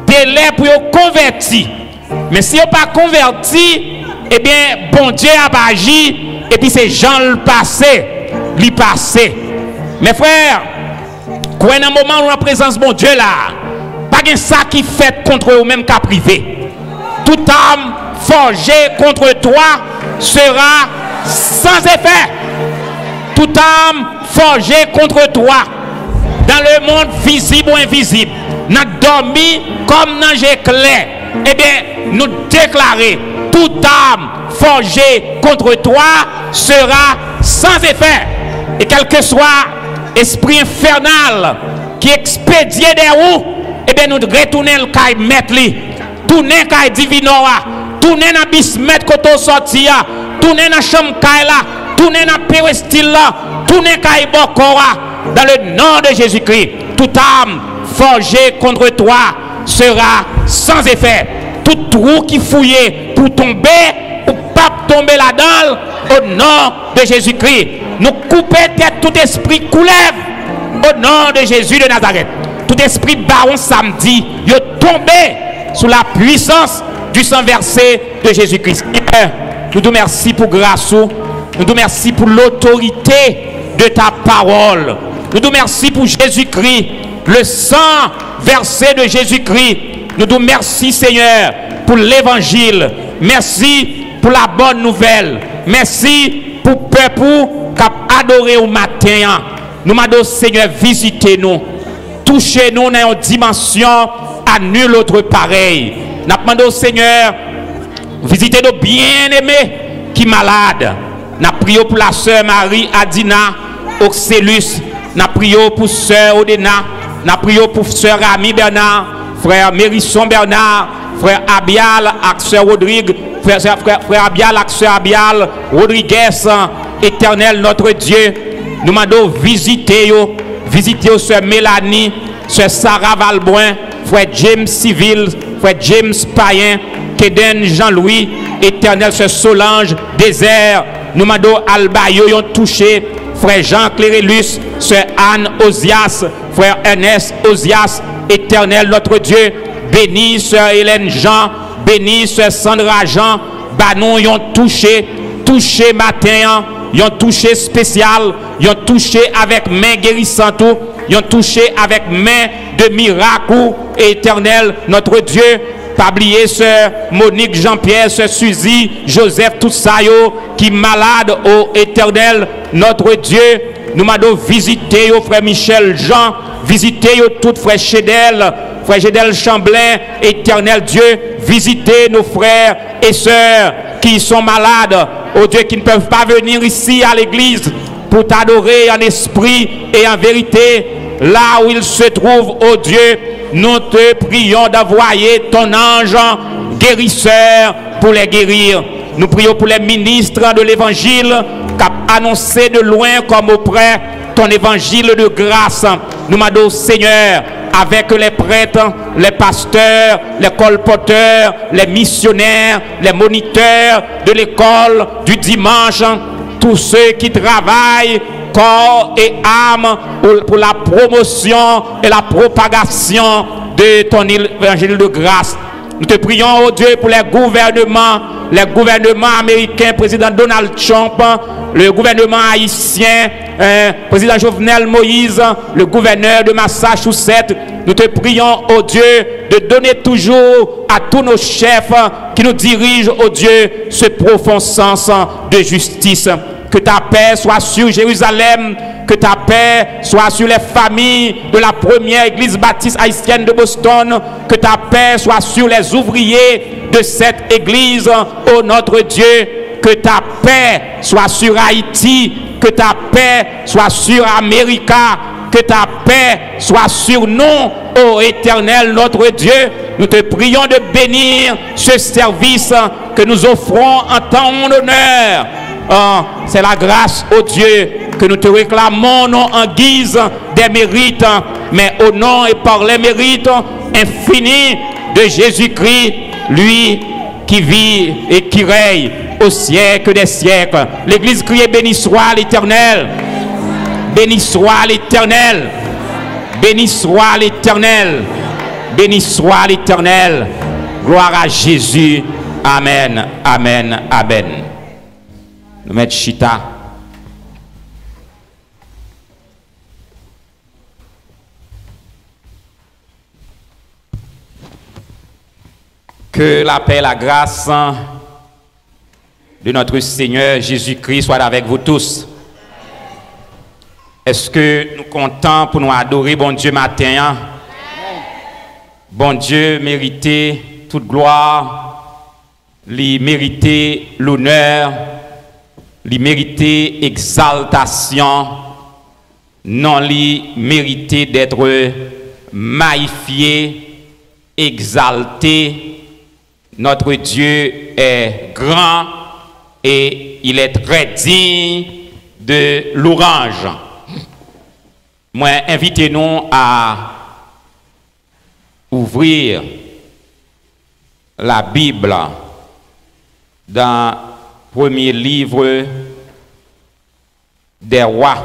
delè pou yo konvèti. Men si yo pa konvèti, ebyen, Bondye ap aji, epi se jan l pase, li pase. Mes frères, kwè nan moman ou nan prezans Bondye la, pa gen sa ki fèt kont ou menm k ap rive. Toute arme forgée contre toi sera sans effet. Toute arme forgée contre toi, dans le monde visible ou invisible, nan dòmi kòm nan je klè, ebyen, nou deklare, toute arme forgée contre toi sera sans effet. E kèlkeswa espri enfènal ki ekspedye dèyè ou, ebyen, nou retounen l kay mèt li. Tounen kay divinò a, tounen nan bis mèt kote w sòti a, tounen nan chanm kay la, tounen nan perestil la, tounen kay bòkò a, dans le nom de Jésus-Christ. Toute arme forgée contre toi sera sans effet. Tout twou ki fouye pou tonbe, ou p ap tonbe ladan l, o non de Jezikri. Nou koupe tèt tout espri koulèv, o non de Jezi de Nazarèt. Tout espri bawon samdi, yo tonbe sou la puissance du sang versé de Jésus-Christ. Senyè, nou di w mèsi pou gras ou. Nou di w mèsi pou lotorite de ta parole. Nou di w mèsi pou Jezikri, le sang versé de Jésus-Christ. Nou di w mèsi, Senyè, pou levanjil. Mèsi pou la bonne nouvelle. Mèsi pou pèp ou k ap adore w maten an. Nou mande w, Senyè, vizite nou. Touche nou nan yon dimansyon à nul autre pareil. N ap mande w, Senyè, vizite nos bien-aimés ki malad. N ap priye w pou la sè Marie Adina Oxelus. N ap priye w pou sè Odena. N ap priye w pou sè Rami Bernard, frè Mérison Bernard, frè Abial ak sè Rodrigue, frè, frè, frè Abial ak sè Abial Rodriguez, Etènèl Notre Dieu, nou mande w vizite yo, vizite yo sè Melanie, sè Sarah Valbrun, frè James Civil, frè James Payen, Keden Jean Louis, Etènèl sè Solange Désert, nou mande w al ba yo yon touche, frè Jean Clérelus, sè Anne Ozias, frè Ernest Ozias, Etènèl Notre Dieu, beni sè Hélène Jean, beni sè Sandra Jean, ba nou yon touche, touche maten an, yon touche espesyal, yon touche avèk men gerisant ou, yon touche avèk men de mirak ou, Etènèl Notre Dieu. Pa bliye sè Monique Jean-Pierre, sè Suzy Joseph, tout sa yo ki malad, o Etènèl Notre Dieu. Nou mande w vizite yo, frè Michel Jean, vizite yo tout, frè Chedèl, frè Jedèl Chanblen, Etènèl Dye, vizite nos frères et sœurs qui sont malades, ô Dieu, qui ne peuvent pas venir ici à l'église pour t'adorer en esprit et en vérité, là où ils se trouvent, ô Dieu, nous te prions d'envoyer ton ange guérisseur pour les guérir. Nous prions pour les ministres de l'évangile qui ont annoncé de loin comme auprès ton évangile de grâce. Nous demandons, Seigneur, avec les prêtres, les pasteurs, les colporteurs, les missionnaires, les moniteurs de l'école du dimanche, tous ceux qui travaillent corps et âme pour, pour la promotion et la propagation de ton évangile de grâce. Nous te prions, ô Dieu, pour les gouvernements, les gouvernements américains, président Donald Trump, le gouvernement haïtien, euh, président Jovenel Moïse, le gouverneur de Massachusetts. Nous te prions, ô Dieu, de donner toujours à tous nos chefs qui nous dirigent, ô Dieu, ce profond sens de justice. Que ta paix soit sur Jérusalem, que ta paix soit sur les familles de la première église baptiste haïtienne de Boston, que ta paix soit sur les ouvriers de cette église, ô notre Dieu, que ta paix soit sur Haïti, que ta paix soit sur America, que ta paix soit sur nous, ô Éternel notre Dieu. Nous te prions de bénir ce service que nous offrons en ton honneur. Ah, c'est la grâce, ô Dieu, que nous te réclamons non en guise des mérites, mais au nom et par les mérites infinis de Jésus-Christ, lui qui vit et qui règne. Au siècle des siècles. L'église crie, béni soit l'Éternel. Béni soit l'Éternel. Béni soit l'Éternel. Béni soit l'Éternel. Gloire à Jésus. Amen. Amen. Amen. Nou mèt chita. Que la paix et la grâce de notre Seigneur Jésus-Christ soit avec vous tous. Èske nou kontan pou nou adore Bondye maten an? Bondye merite tout glwa, li merite lonè, li merite egzaltasyon, non li merite d'être magnifié, exalté. Notre Dieu est grand et il est très digne de louange. Mwen envite nou a ouvrir la Bible dans Premier Livre des Rois.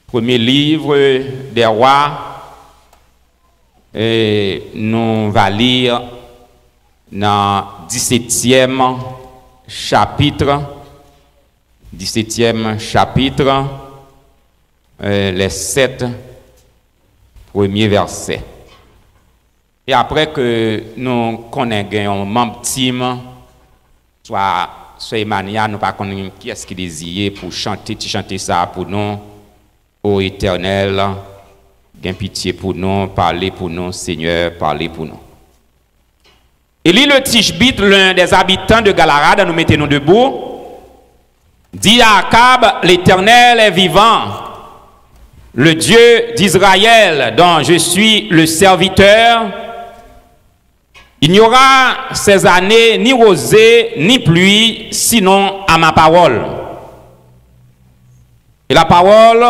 Premier Livre des Rois, e nou va li nan disetyèm chapit, disetyèm chapit, e les sept premiers versets. E apre ke nou konnen gen yon manm tim, swa sè Emania, nou pa konnen kiyès ki deziye pou chante ti chante sa pou nou. O Etènèl, gen pitye pou nou, pale pou nou, Senyè, pale pou nou. Élie le Tishbite, l'un des habitants de Galaad, nou mete nou debou, dit à Akab, l'Éternel est vivant, le Dieu d'Israël, dont je suis le serviteur, il n'y aura ces années ni rosée ni pluie, sinon à ma parole. Et la parole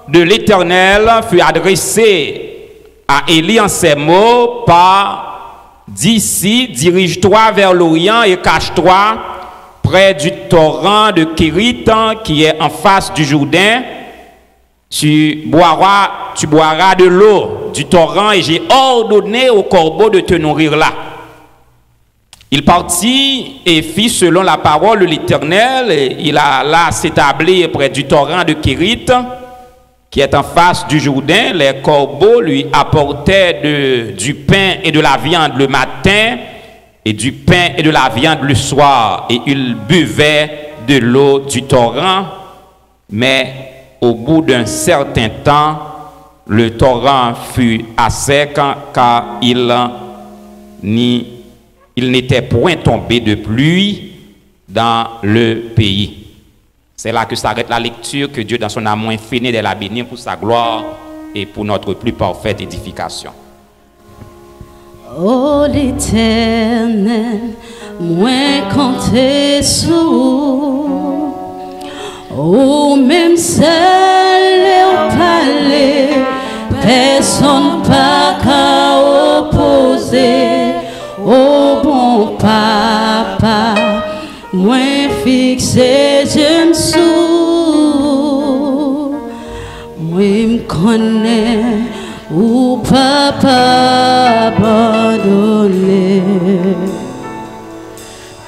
de l'Éternel fut adressée à Élie en ces mots, par, d'ici, dirige-toi vers l'Orient et cache-toi près du torrent de Kérit qui est en face du Jourdain. Tu boiras, tu boiras de l'eau du torrent et j'ai ordonné aux corbeaux de te nourrir là. Il partit et fit selon la parole de l'Éternel, et il alla s'établir près du torrent de Kérit, qui est en face du Jourdain. Les corbeaux lui apportaient de, du pain et de la viande le matin, et du pain et de la viande le soir, et il buvait de l'eau du torrent. Mais au bout d'un certain temps, le torrent fut à sec, car il n'y, il n'était point tombé de pluie dans le pays. C'est là que s'arrête la lecture. Que Dieu, dans son amour infini, la bénisse pour sa gloire et pour notre plus parfaite édification. O Letènèl, mwen konte sou ou. Ou menm sèl lè w pale, pèsonn pa ka opoze. O bon Papa, mwen fikse je m sou ou. Mwen m konnen ou p ap abandone.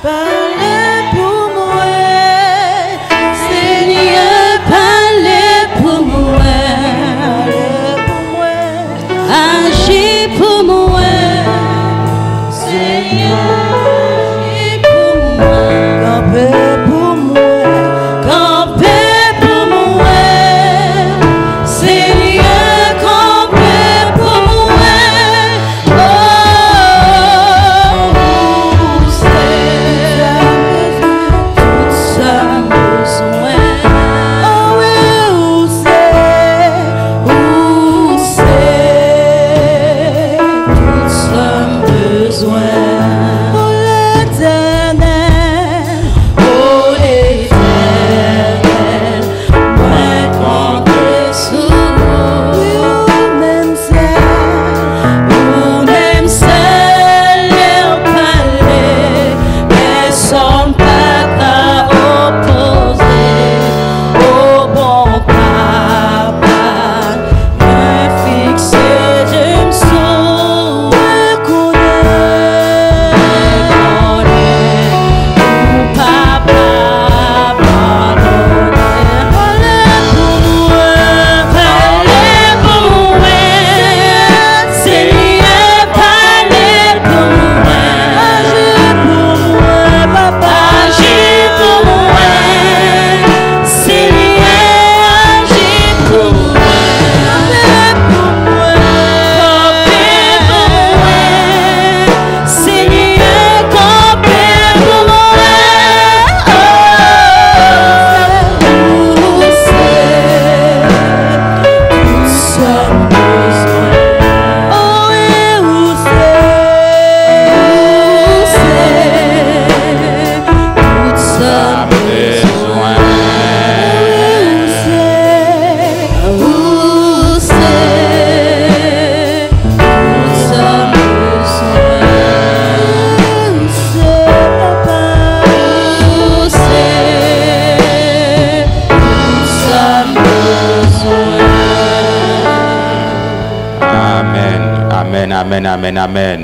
Pale pou mwen, Senyè, pale pou mwen. Aji pou mwen, Senyè, aji pou mwen. Kanpe pou mwen, kanpe pou mwen, Senyè, kanpe pou mwen. Oh, ou se tout sa m bezwen. Oh wi, ou se, ou se tout sa m bezwen. Amèn, amèn, amèn, amèn, amèn.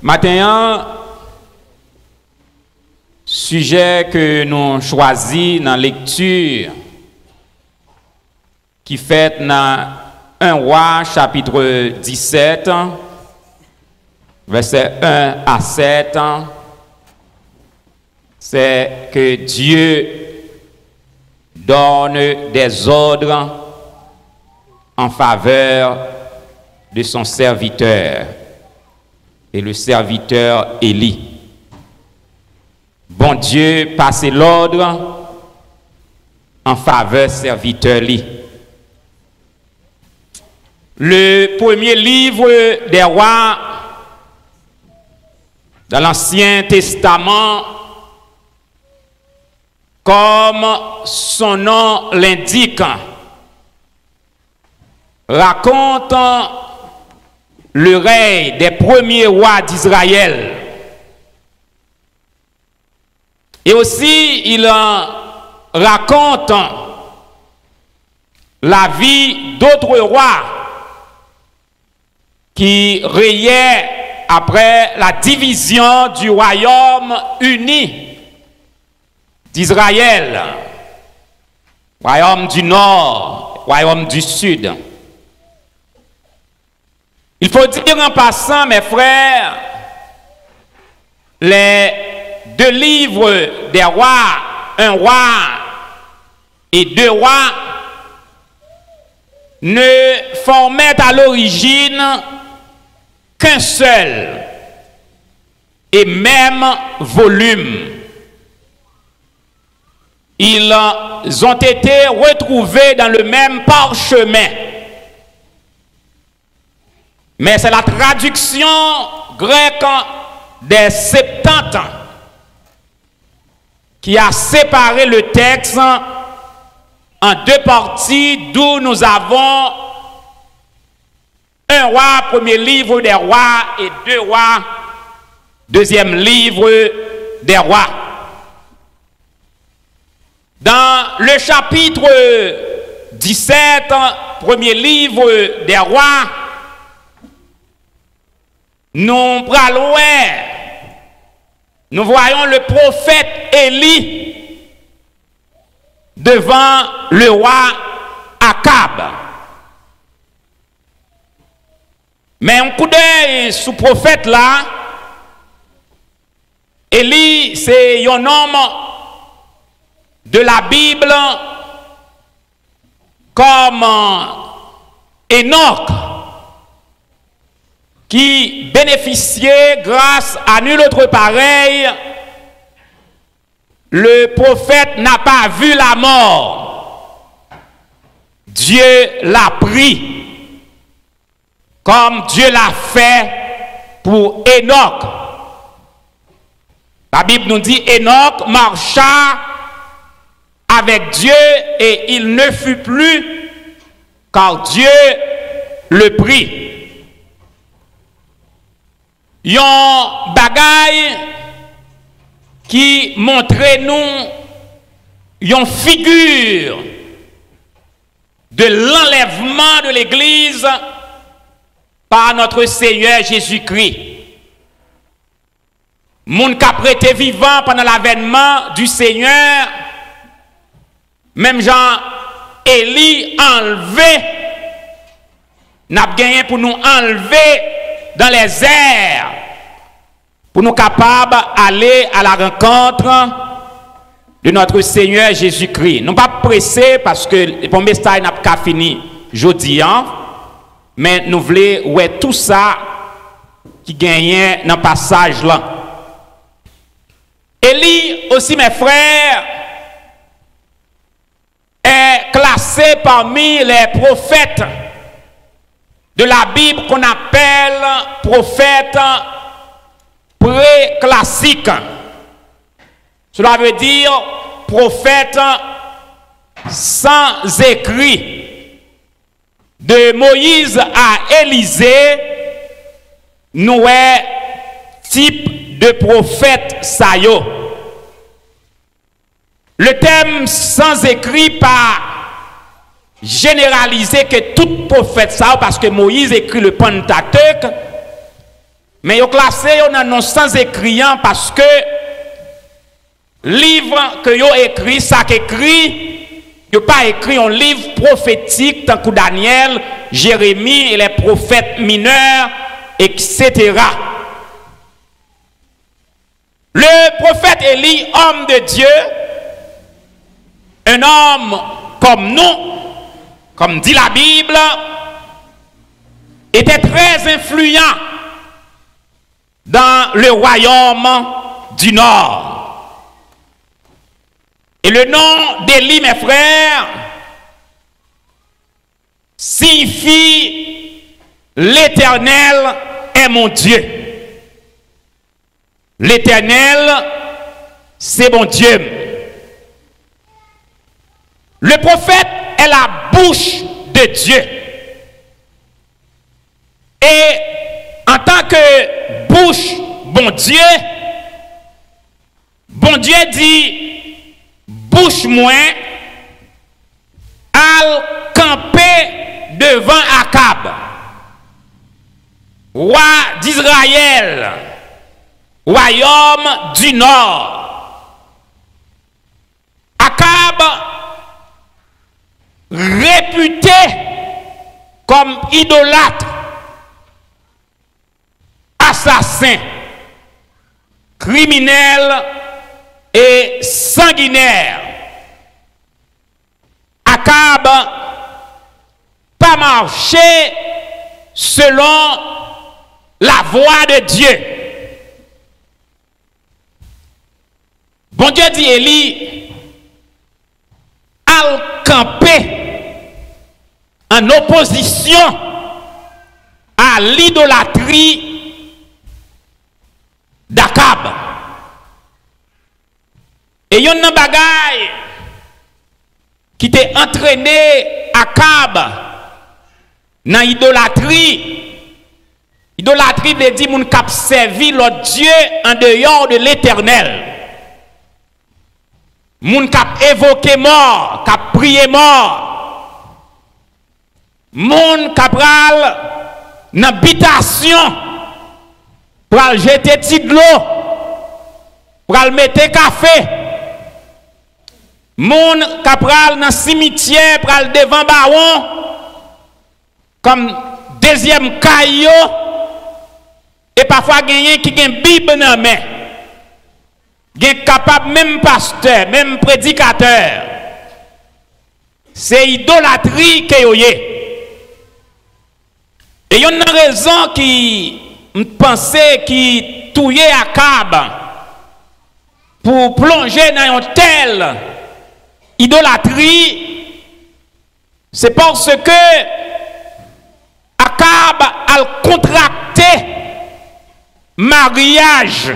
Maten an, sijè ke nou chwazi nan lekti ki fèt nan en Wa, chapit disèt, vèsè en a sèt, c'est que Dieu donne des ordres en faveur de son serviteur, et le serviteur Élie. Bondye pase lòd an favè sèvitè li. Le premier livre des rois dans l'Ancien Testament, comme son nom l'indique, raconte le règne des premiers rois d'Israël. Et aussi, il en raconte la vie d'autres rois qui régnaient après la division du royaume uni d'Israël, royaume du nord, royaume du sud. Il faut dire en passant, mes frères, les deux livres des rois, un roi et deux rois, ne formaient à l'origine qu'un seul et même volume. Ils ont été retrouvés dans le même parchemin. Mais c'est la traduction grecque des Septante qui a séparé le texte en deux parties, d'où nous avons un Roi, premier livre des Rois, et deux Rois, deuxième livre des Rois. Dans le chapitre dix-sept, premier livre des Rois, nou pral wè, nous voyons le prophète Élie devant le roi Akab. Men yon koudèy sou pwofèt la, Eli se yon nonm de la Bib kòm Enòk ki benefisye gras a nul autre pareil, le prophète n'a pas vu la mort. Dieu l'a pris. Comme Dieu l'a fait pour Enoch. La Bible nous dit, Enoch marcha avec Dieu et il ne fut plus, car Dieu le prit. Yon bagay ki montre nou yon figi de l'enlèvement de l'Église par notre Seigneur Jésus-Christ. Moun k ap rete vivan pandan lavènman du Seigneur, menm jan Eli anlve, n ap genyen pou nou anlve dans les airs, pou nou kapab ale à la rencontre de notre Seigneur Jésus-Christ. Nou p ap prese, paske bon mesaj n ap ka fini jodi a, men nou vle wè tou sa ki genyen nan pasaj lan. Élie aussi, mes frères, est classé parmi les prophètes de la Bible qu'on appelle prophètes préclassiques. Cela veut dire prophètes sans écrit. De Moïse à Élisée, nou wè tip de pwofèt sa yo. Le terme sans écrit pa jeneralize ke tout pwofèt sa yo, paske Moyiz ekri le Pantatèk, men yo klase yo nan non san zekri an, paske liv ke yo ekri, sa k ekri, yo pa ekri yon liv pwofetik tankou Danyèl, Jeremi e lè pwofèt minè, et cetera. Le prophète Élie, homme de Dieu, un homme comme nous, comme dit la Bible, était très influent dans le royaume du nord. Et le nom d'Élie, mes frères, signifie l'Éternel est mon Dieu. L'Éternel, c'est mon Dieu. Le prophète est la bouche de Dieu. E antanke bouch Bondye, Bondye di bouch mwen al kanpe devan Akab, wa Dizrayèl, wayòm di nò. Akab repite kòm idolat, asasen, kriminèl e sanginè. Akab pa mache selon lavwa de Dye. Bondye di Eli al kanpe an opozisyon a lidolatri d'Akab. E yonn nan bagay ki te antrene Akab nan idolatri, idolatri vle di moun k ap sèvi lòt dye andeyò de Letènèl. Moun k ap evoke mò, k ap priye mò. Moun k ap pral nan bitasyon, pral jete ti dlo, pral mete kafe. Moun k ap pral nan simityè, pral devan bawon, kòm dezyèm kay yo, e pafwa genyen ki gen Bib nan men. Gen kapab menm pastè, menm predikatè. Se idolatri ke yo ye. E yonn nan rezon ki m panse ki touye Akab pou plonje nan yon tèl idolatri, se paske Akab al kontrakte maryaj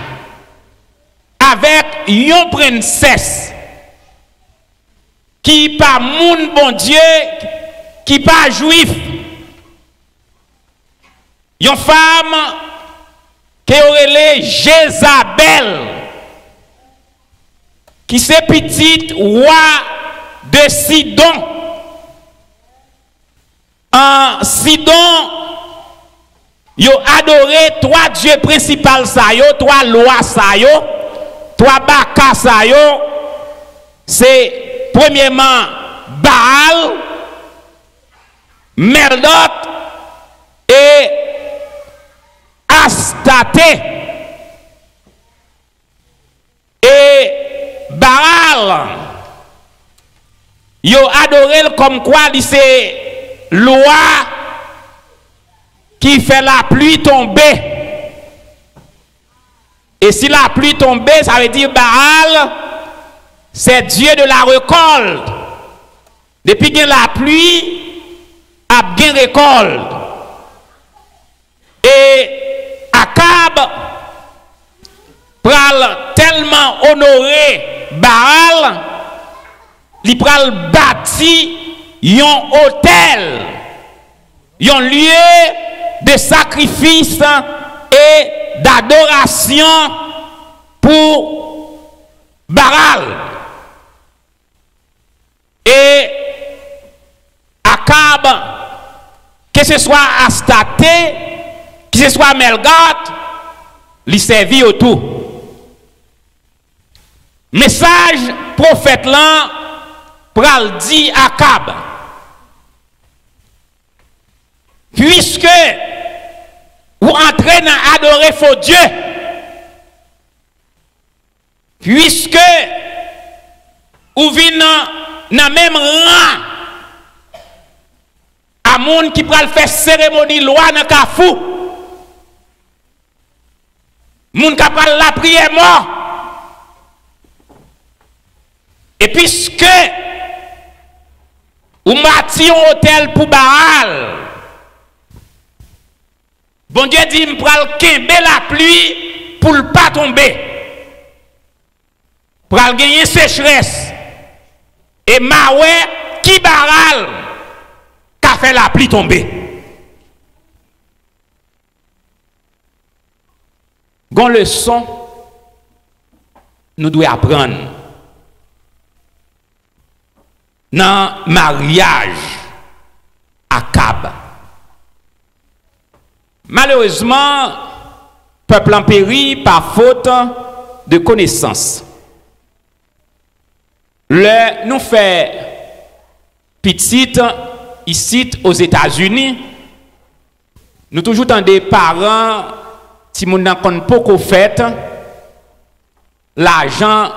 avèk yon prensès ki pa moun Bondye, ki pa jwif. Yon fanm ke yo rele Jezabèl, ki se pitit wa de Sidon. An Sidon, yo adore twa dye prensipal sa yo, twa lwa sa yo, twa baka sa yo. Se premyèman Baal, Mèldòk e Astarte. E Baal, yo adore l kòmkwa li se lwa ki fè lapli tonbe. E si lapli tonbe, sa vle di Baal, se dye de la récolte. Depi gen lapli, ap gen rekòlt. E Akab pral tèlman onore Baal, li pral bati yon otèl, yon lye de sakrifis e dadorasyon pou Baal. E Akab, keseswa Astate, keseswa Melgart, li sèvi yo tou. Mesaj pwofèt lan pral di Akab, piske ou antre nan adore fo dye, piske ou vin nan, nan menm ran a moun ki pral fè seremoni lwa nan kafou, moun k ap pral lapriyè mò, e piske ou bati yon otèl pou Baal, Bondye di, m pral kenbe lapli pou l pa tonbe. Pral genyen sechrès. E m a wè ki Baal ka fè lapli tonbe. Gon leson nou dwe aprann nan maryaj Akab. Malerezman, pèp lan peri pa fot de konesans. Lè nou fè pitit isit Ozetazini, nou toujou tande paran, timoun nan konn poko fèt, lajan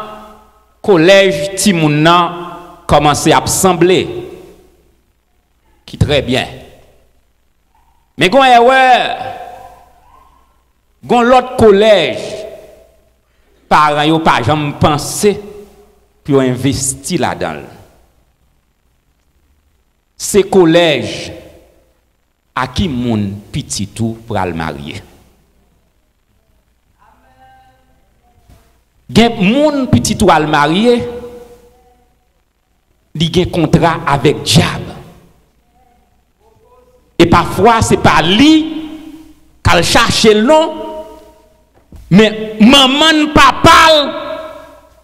kolèj timoun nan kòmanse ap sanble, ki trè byen. Men gon ewè, gon lòt kolèj paran yo pa janm panse pou yo envesti ladan l. Se kolèj a ki moun pitit ou pral marye. Gen moun pitit ou al marye, li gen kontra avèk dyab. E pafwa, se pa li k al chache l non, men manman l, papa l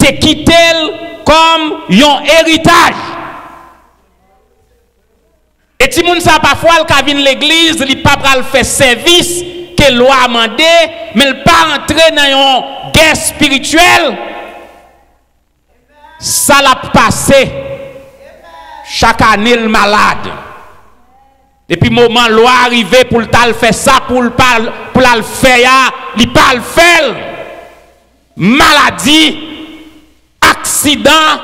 te kite l kòm yon eritaj. E timoun sa, pafwa, l ka vin legliz, li pa pral fè sèvis ke lwa a mande, men l pa antre nan yon gè espirityèl. Sa l ap pase, chak ane l malad. Epi moman lwa a rive pou l t al fè sa pou l pa, pou l al fè a, li pa al fè l. Maladi, aksidan,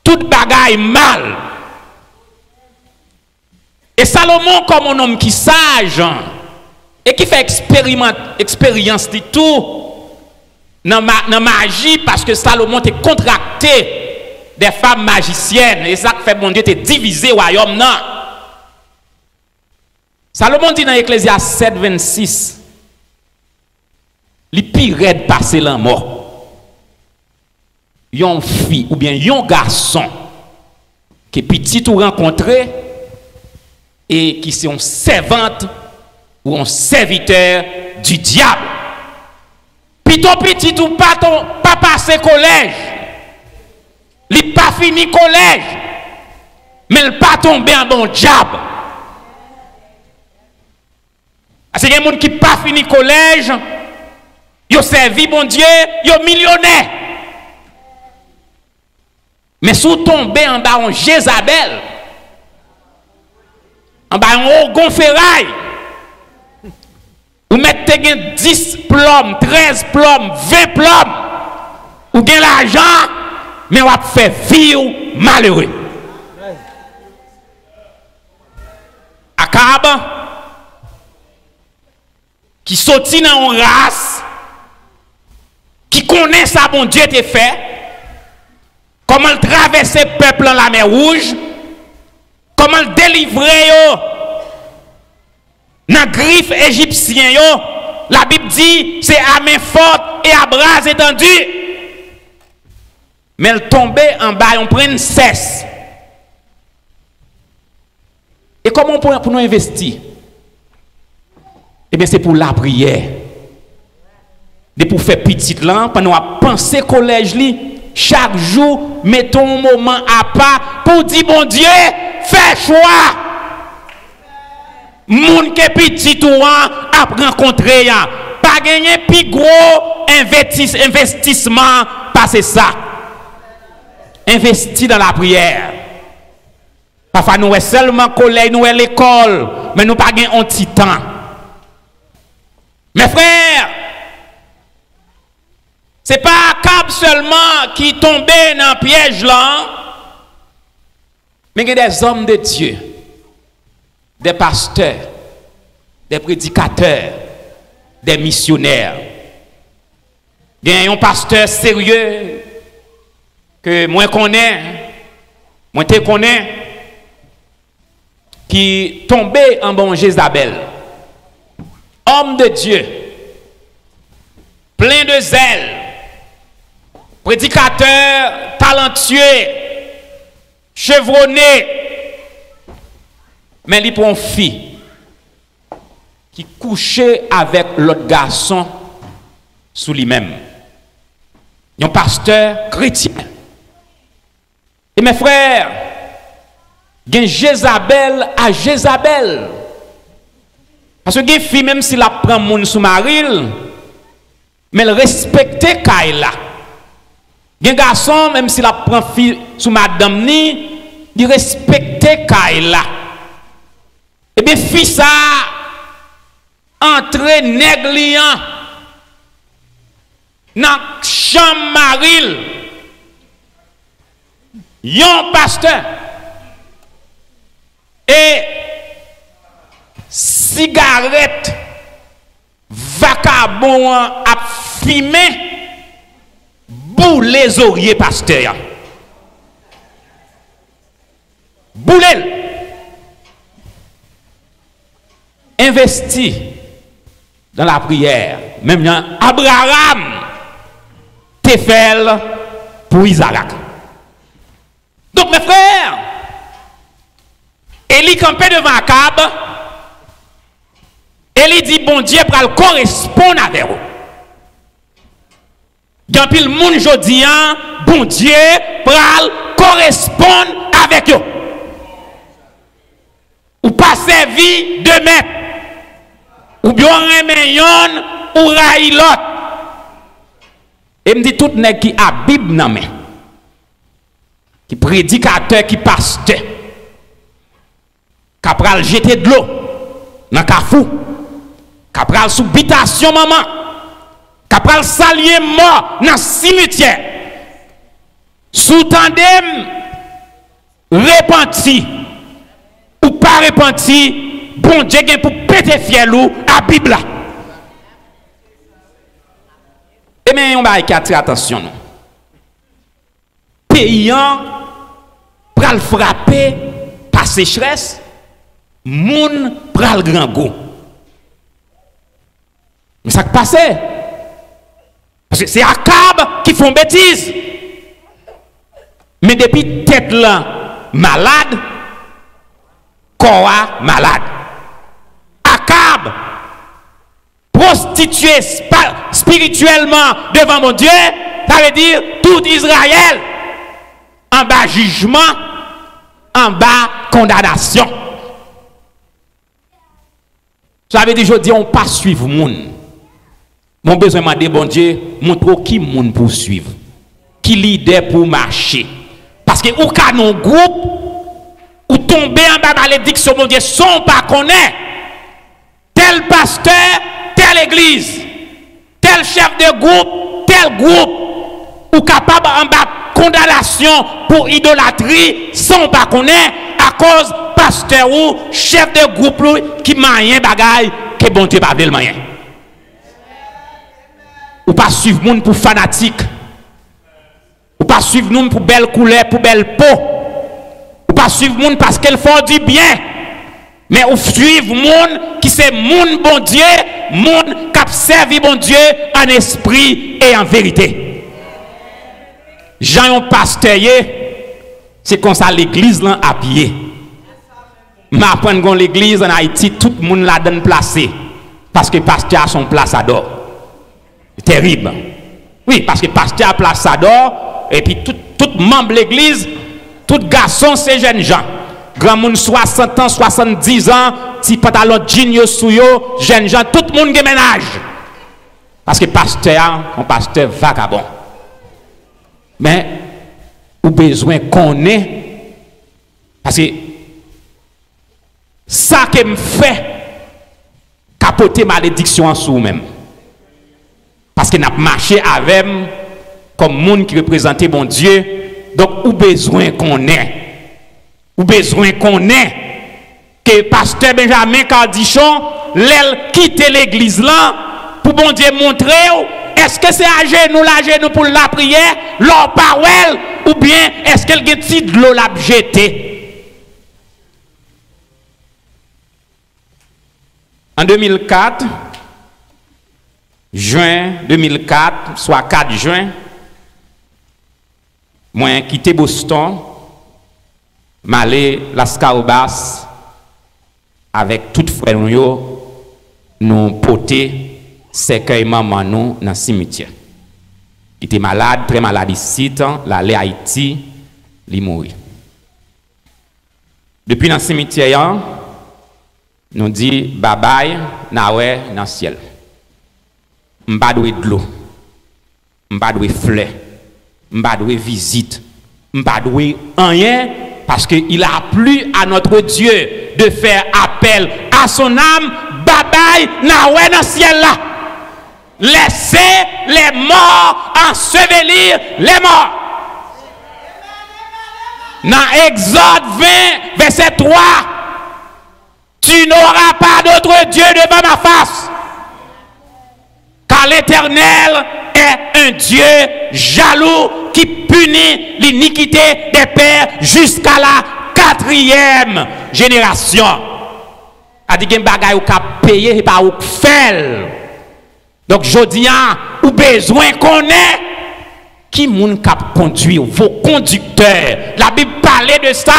tout bagay mal. E Salomon, kòm yon nonm ki saj e ki fè eksperimant-, eksperyans li tou nan ma-, nan maji, paske Salomon te kontrakte de fanm majisyèn, e sa k fè Bondye te divize wayòm nan. Salomon di nan Eklezyas sèt vennsis, li pi rèd pase lanmò. Yon fi oubyen yon gason ke pitit ou rankontre e ki se yon sèvant ou yon sèvitè di dyab. Pito pitit ou pa ton, pa pase kolèj, li pa fini kolèj, men l pa tonbe anba yon dyab. Paske gen moun ki pa fini kolèj, yo sèvi Bondye, yo milyonè. Men si w tonbe anba yon Jezabèl, anba yon ogon feray, ou mèt te gen dis plòm, trèz plòm, ven plòm, ou gen lajan, men w ap fè vi w malere. Akab, ki soti nan yon ras ki konnen sa Bondye te fè, kòman l travèse pèp lan Lamè Wouj, kòman l delivre yo nan grif ejipsyen yo, Labib di, se a men fòt e a bra etandi. Men l tonbe anba yon prensès. E kòman pou, pou nou envesti? Ebyen, se pou lapriyè. Depi w fè pitit lan, pandan w ap panse kolèj li, chak jou, mete yon moman apa pou w di Bondye, Fè chwa! Moun ke pitit ou an ap rankontre an. Pa genyen pi gwo envetis-, envestisman pase sa. Envesti dan lapriyè. Pafwa nou wè sèlman kolèj, nou wè lekòl, men nou pa gen yon ti tan. Mes frères, se pa Akab sèlman ki tonbe nan pyèj lan, men gen des hommes de Dieu, des pasteurs, des prédicateurs, des missionnaires. Gen yon pastè serye ke mwen konnen, mwen te konnen, ki tonbe anba yon Jezabèl. Homme de Dieu, plein de zèl, predikatè talantye, chevronné, men li pran yon fi ki kouche avèk lòt gason sou li menm. Yon pastè kretyen. E mes frères, gen Jezabèl a Jezabèl. Paske gen fi, menm si l ap pran moun sou mari l, men l respekte kay la. Gen gason, menm si l ap pran fi sou madanm ni, li respekte kay la. Ebyen, fi sa a antre nèg li an nan chanm mari l. Yon pastè. E sigarèt vakabon an ap fimen boule zorye pastè a. Boule l. Envesti dan lapriyè, menm jan Abraram te fè l pou Izarak. Donk, mes frères, Eli kanpe devan Akab, e li di, Bondye pral koresponn avè w. Gen anpil moun jodi a, Bondye pral koresponn avèk yo. Ou pa sèvi de mèt. Oubyen w renmen yonn, ou rayi lòt. E m di tout nèg ki a Bib nan men, ki predikatè, ki pastè, ka pral jete dlo nan kafou, ka pral sou bitasyon manman, ka pral salye mò nan simityè. Si w tande m, repanti, ou pa repanti, Bondye gen pou pete fyèl ou a Bib la. E men yon bagay ki atire atansyon nou. Peyi an pral frape pa sechrès, moun pral grangou. Men sa k pase? Paske se Akab ki fè yon betiz. Men depi tèt lan malad, kò a malad. Akab pwostitye spa-, espirityèlman devan Bondye, sa vle di tout Izrayèl anba jijman, anba kondanasyon. Sa vle di jodi a, ou pa swiv moun. Men w bezwen mande Bondye, montre w ki moun pou w swiv. Ki lidè pou w mache. Paske ou ka nan yon gwoup, ou tonbe anba malediksyon Bondye san w pa konnen. Tèl pastè, tèl egliz, tèl chèf de gwoup, tèl gwoup. Ou kapab anba kondanasyon pou idolatri san w pa konnen, akoz pastè ou, chèf de gwoup ou ki manyen bagay ke Bondye pa vle l manyen. Ou pa swiv moun pou fanatik. Ou pa swiv moun pou bèl koulè, pou bèl po. Ou pa swiv moun paske l fè w dibyen. Men ou swiv moun ki se moun Bondye, moun k ap sèvi Bondye an espri e an verite. Jan yon pastè ye, se konsa legliz lan ap ye. M aprann gon legliz ann Ayiti, tout moun ladann plase, paske pastè a se yon plasadò. Tèrib. Wi, paske pastè a plasadò, epi tout, tout manm legliz, tout gason se jènjan. Granmoun swasant an, swasanndiz an, ti pantalon djin yo sou yo, jènjan, tout moun gen mennaj. Paske pastè a, yon pastè vakabon. Men, ou bezwen konnen, paske sa ke m fè ka pote malediksyon an sou ou menm. Paske n ap mache avè m kòm moun ki reprezante Bondye. Donk, ou bezwen konnen. Ou bezwen konnen ke pastè Benjamin Cardichon, lè l kite legliz lan, pou Bondye montre w, èske se ajenou l ajenou pou l lapriyè, lè w pa wè l, oubyen èske l gen ti dlo l ap jete? An de mil kat, jen de mil kat, swa kat jen, mwen kite Boston, m ale Las Carbas avèk tout frè nou yo, nou pote sèkèy manman nou nan simityè. Li te malad, trè malad isit, l ale Ayiti, li mouri. Depi nan simityè an, nou di babay, n a wè nan syèl. M pa dwe dlo. M pa dwe flè. M pa dwe vizit. M pa dwe anyen, paske il a plu à notre Dieu de faire appel à son âme. Babay, n a wè nan syèl la. Laissez les morts ensevelir les morts. Nan Egzòd ven, vèsè twa, tu n'auras pas d'autre Dieu devant ma face, car l'Éternel est un Dieu jaloux qui punit l'iniquité des pères jusqu'à la quatrième génération. A di gen bagay ou ka peye, se pa ou k fè l. Donk, jodi a, ou bezwen konnen ki moun k ap kondui w, vos conducteurs. Labib pale de sa.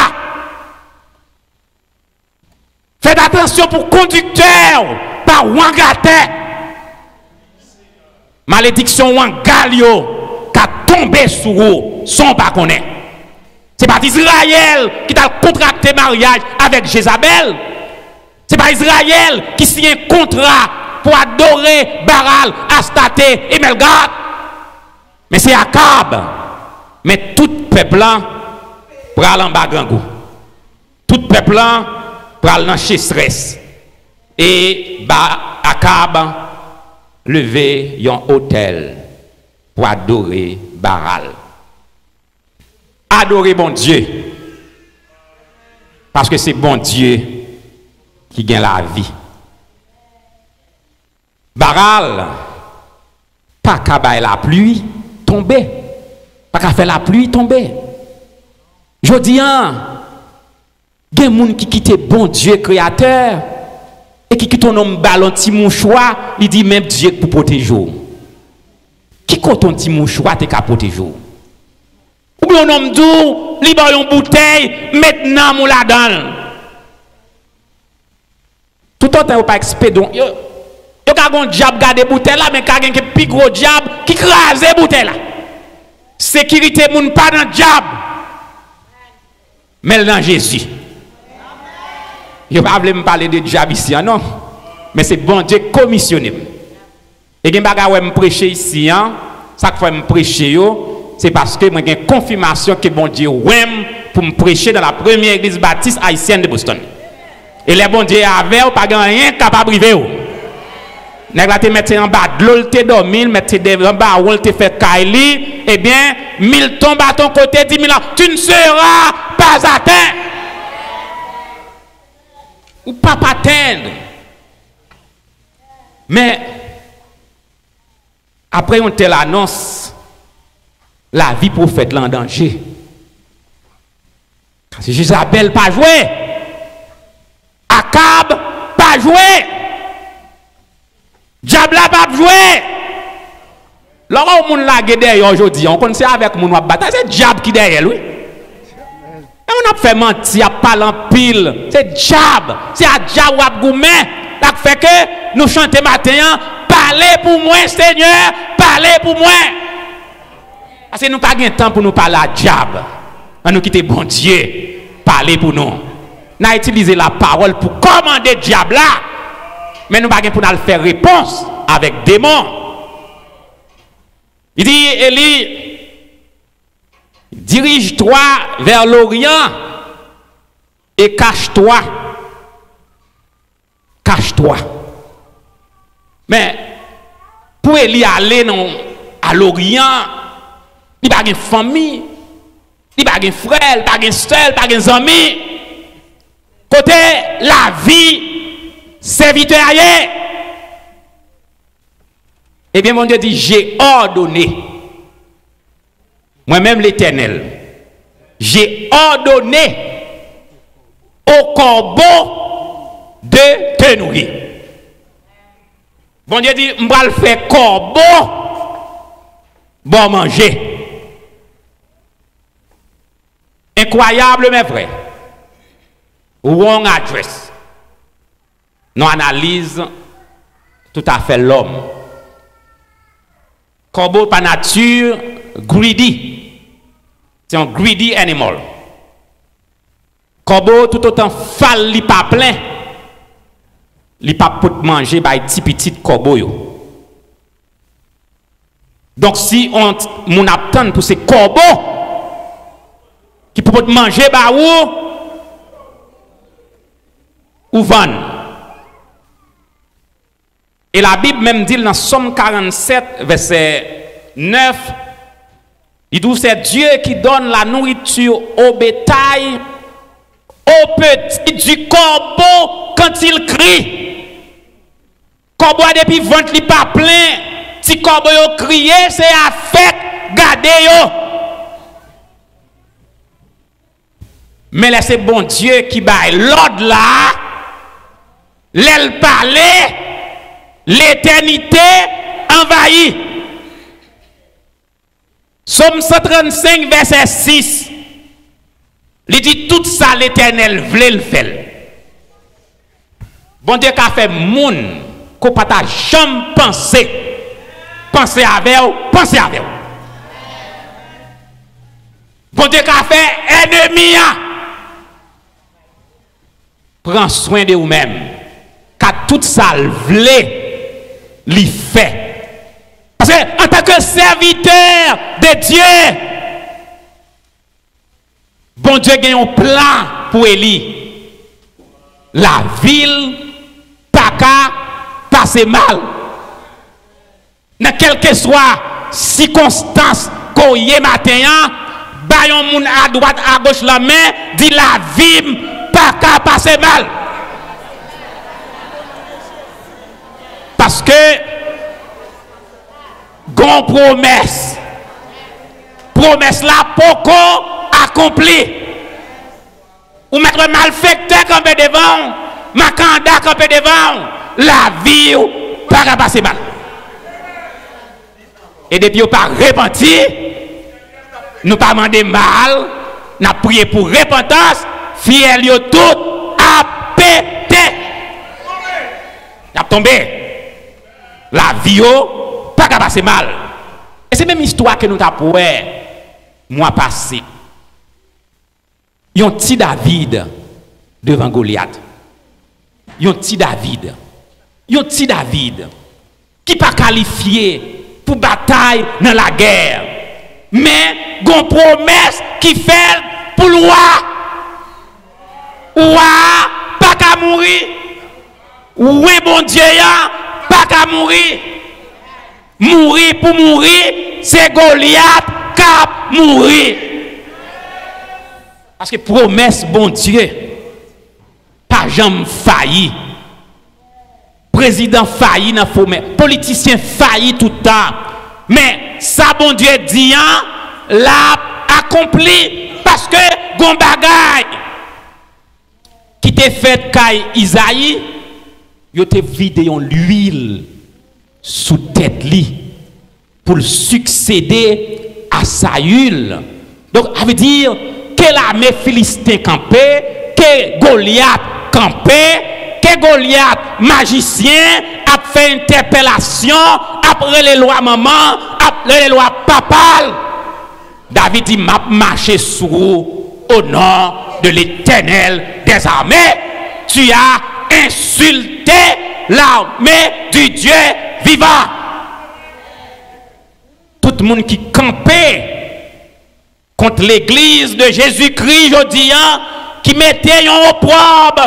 Fèt atansyon pou kondiktè w pa wangatè. Malediksyon wangal yo ka tonbe sou ou san w pa konnen. Se pa t Izrayèl ki t al kontrakte maryaj avèk Jezabèl. Se pa Izrayèl ki siyen kontra pou adore Baal, Astarte e Melgard. Men se Akab. Men tout pèp lan pral anba grangou. Tout pèp lan pral nan chesrès. E ba Akab leve yon otèl pou adore Baal. Adore Bondye. Paske se Bondye ki gen lavi. Baal pa ka bay lapli tonbe. Pa ka fè lapli tonbe. Jodi a, gen moun ki kite Bondye kreyatè e ki kite yon nonm ba l yon ti mouchwa, li di, "Men Dye k pou pwoteje w." Ki kote yon ti mouchwa te ka pwoteje w? Oubyen yon nonm di w, li ba w yon boutèy, met nanm ou ladan l. Toutotan yo pa ekspede w, yo, yo ka gen yon dyab gade boutèy la, men ka gen pi gwo dyab ki kraze boutèy la. Sekirite moun pa nan dyab, men l nan Jezi. Yo pa vle m pale de dyab isi an, non. Men se Bondye k komisyone m. E gen bagay wè m preche isi an, sa k fè m preche yo, se paske mwen gen konfimasyon ke Bondye wè m pou m preche dans la première église baptiste haïtienne de Boston. E lè Bondye avè w, pa gen anyen k kapab rive w. Nèg la te mèt se anba dlo l te dòmi, l mèt se devan bawon l te fè kay li, ebyen, mille tombes à ton côté, dix mille à, tu ne seras pas atteint. Ou p ap atenn. Men, apre yon tèl anons, lavi pwofèt la an danje. Paske Jezabèl pa jwe. Akab pa jwe. Dyab la p ap jwe. Lè w wè yon moun lage dèyè w jodi a, w konn se avèk moun w ap batay, se dyab ki dèyè l, wi. E moun ap fè manti, ap pale anpil. Se dyab. Se a dyab w ap goumen. Sa k fè ke nou chante maten an, "Pale pou mwen, Senyè, pale pou mwen." Paske nou pa gen tan pou nou pale a dyab. Ann nou kite Bondye pale pou nou. N a itilize lapawòl pou kòmande dyab la, men nou pa gen pou n al fè repons avèk demon. Li di Eli, dirige-toi vers l'Orient et cache-toi. Cache-toi. Men, pou Eli ale nan, al Oryan, li pa gen fanmi, li pa gen frè, li pa gen sè, li pa gen zanmi. Kote lavi sèvitè a ye? Ebyen, Bondye di, j'ai ordonné. Mwen menm Letènèl, j'ai ordonné aux corbeaux de te nourrir. Bondye di, m pral fè kòbo ba w manje. Incroyable, mais vrai. Wrong address. Non analiz tout à fait lòm. Kòbo pa nati greedy. Se yon greedy animal. Kòbo, toutotan fal li pa plen, li p ap pot manje bay ti pitit kòbo yo. Donk, si on t-, moun ap tann pou se kòbo ki pou pot manje ba ou, ou vann. E Labib menm di l nan Sòm karannsèt, vèsè nèf, li di w, c'est Dieu qui donne la nourriture au bétail, au petit du corbeau quand il crie. Kòbo a depi vant li pa plen, ti kòbo yo kriye, se avèk gade yo. Men lè se Bondye ki bay lòd la, lè l pale, letènite anvayi. Sòm san trannsenk, vèsè sis, li di, tout sa Letènèl vle, l fè l. Bondye ka fè moun ke w pa ta janm panse, panse avè w, panse avè w. Bondye ka fè ènmi an pran swen de ou menm, ka tout sa l vle, li fè. Paske, antanke sèvitè de Dye, Bondye gen yon plan pou Eli. Lavi l pa ka pase mal. Nan kèlkeswa sikonstans ke w ye maten an, bay yon moun adwat agoch lanmen, di, lavi m pa ka pase mal. Paske gon pwomès. Pwomès la poko akonpli. Ou mèt wè malfektè kanpe devan w, makanda kanpe devan w, lavi w pa ka pase mal. E depi yo pa repanti, nou pa mande mal, n ap priye pou repantans, fyèl yo tout ap pete. Y ap tonbe. Lavi yo pa ka pase mal. E se menm istwa ke nou t ap wè mwa pase. Yon ti David devan Golyat. Yon ti David. Yon ti David ki pa kalifye pou batay nan lagè. Men, gon pwomès ki fèt pou l wa. Wa a pa ka mouri. Wen Bondye a pa ka mouri. Mouri pou mouri, se Golyat k ap mouri. Paske pwomès Bondye pa janm fayi. Prezidan fayi nan fomè, politisyen fayi tout tan. Men sa Bondye di an, l ap akonpli, paske gon bagay ki te fèt kay Izayi, yo te vide yon lwil sou tèt li pou l siksede a Sayil. Donk, sa vle di, ke lame Filisten kanpe, ke Golyat kanpe, ke Golyat majisyen ap fè entèpelasyon, ap rele lwa manman, ap rele lwa papa l. David di, m ap mache sou ou Au nom de l'Éternel des armées, tu as insulté l'armée du Dieu vivant. Tout moun ki kanpe kont legliz de Jezikri jodi a, ki mete yon opwòb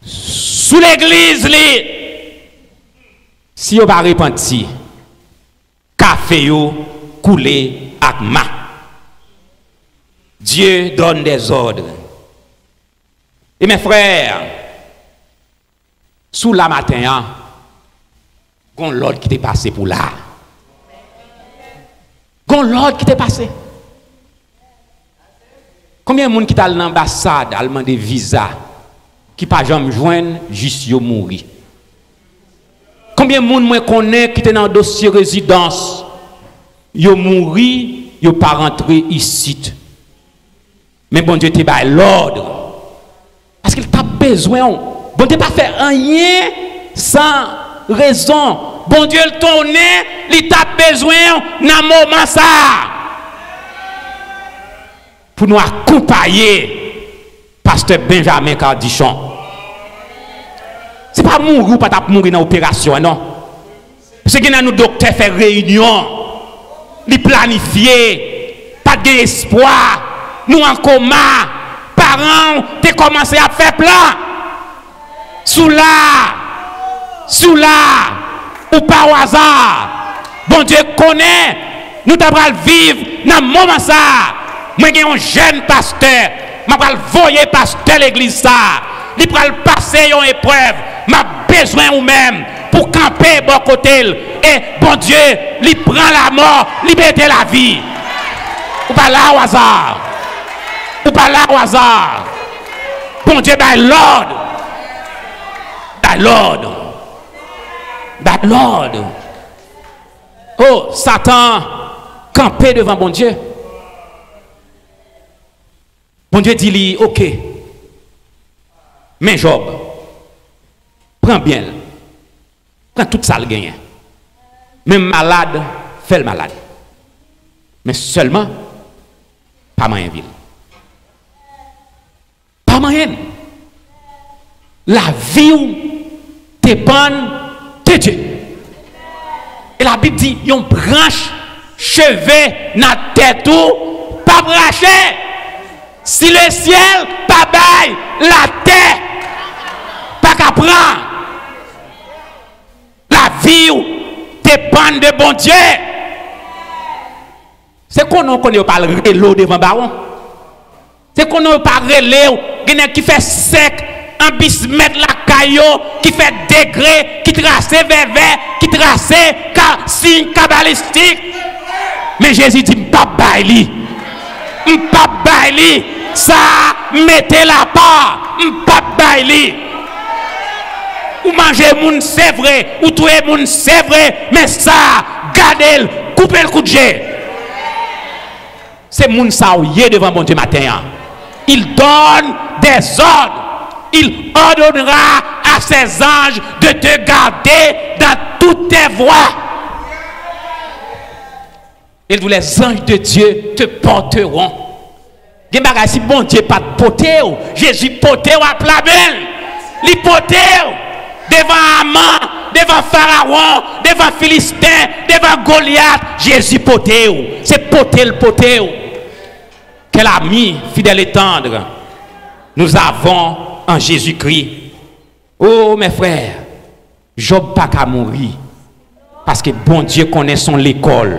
sou legliz li, si yo pa repanti, kafe yo koule ak ma. Dieu donne des ordres. E mes frères, si w la maten an, gon lòd ki te pase pou la. Gon lòd ki te pase. Konbyen moun ki t al nan anbasad, al mande viza, ki pa janm jwenn, jis yo mouri? Konbyen moun mwen konnen ki te nan dosye rezidans, yo mouri, yo pa rantre isit? Men Bondye te bay lòd. Paske l t ap bezwen w. Bondye pa fè anyen san rezon. Bondye l konnen li t ap bezwen w nan moman sa a. Pou nou akonpaye pastè Benjamin Cardichon. Se pa mouri ou pa t ap mouri nan operasyon an, non. Paske gen nan nou doktè fè reyinyon, li planifye, pa t gen espwa, nou an koma, paran w te kòmanse ap fè plan. Si w la, si w la, ou pa o aza. Bondye konnen nou ta pral viv nan moman sa a. Mwen gen yon jèn pastè, m ap pral voye pastè legliz sa a. Li pral pase yon eprèv. M ap bezwen ou menm pou kanpe bò kote l. E Bondye, li pran lamò, li mete lavi. Ou pa la o aza. Ou pa la o aza. Bondye bay lòd. Bay lòd. Bay lòd. Oh, Satan kanpe devan Bondye. Bondye di li, oke, men Jòb, pran byen l, pran tout sa l genyen. Men malad, fè l malad. Men sèlman, pa manyen vi l. Pa manyen l. Lavi w depann de Dye. E Labib di, yon branch cheve nan tèt ou p ap rache. Si lesyèl pa bay, latè pa ka pran. Lavi w depann de Bondye. Se konnen w konnen yo pral rele w devan bawon. Se konnen yo pa rele w. Gen nèg ki fè sèk an bis mèt lakay yo, ki fè degre, ki trase vèvè, ki trase ka, siy kabalistik. Men Jezi di, "M p ap bay li. M p ap bay li. Sa a, m mete l apa. M p ap bay li." Ou manje moun, se vre. Ou touye moun, se vre. Men sa a, gade l, koupe l kout je. Se moun sa w ye devan Bondye maten an. Il donne des ordres. Il ordonnera à ses anges de te garder dans toutes tes voies. Il dit, les anges de Dieu te porteront. Gen bagay, si Bondye pa t pote w, Jezi pote w ak lamen l. Li pote w devan Aman, devan Farawon, devan Filisten, devan Golyat. Jezi pote w. Se pote l pote w. Quel ami fidèle et tendre nous avons en Jésus-Christ. Oh, mes frères, Jòb pa ka mouri, paske Bondye konnen se yon lekòl,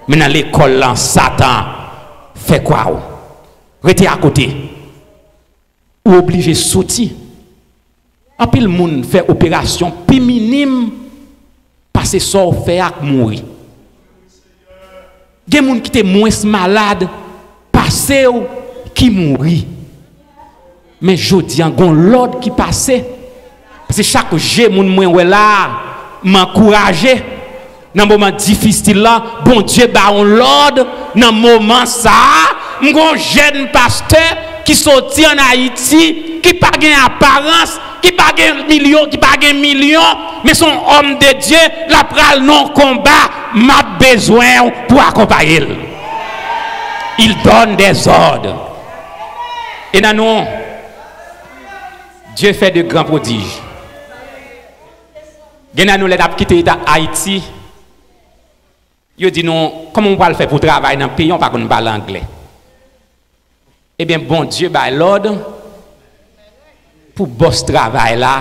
men nan lekòl lan, Satan fè kwa w. Rete akote. Ou oblije soti. Anpil moun fè operasyon pi minim pase sa w fè ak mouri. Gen moun ki te mwens malad pase w ki mouri. Men jodi a, gon lòd ki pase. Paske chak je moun mwen wè la a, m ankouraje. Nan moman difisil la, Bondye ba yon lòd nan moman sa a. M gon jèn pastè ki soti ann Ayiti, ki pa gen aparans, ki pa gen milyon, ki pa gen milyon, men se yon òm de Dye, l ap pral nan yon konba, m ap bezwen w pou akonpaye l. Il donne des ordres. E nan nou, Dieu fait de grands prodiges. Gen nan nou lè n ap kite Ayiti, yo di nou, kòman w pral fè pou w travay nan peyi w pa konn pale anglè? Ebyen, Bondye bay lòd pou bòs travay la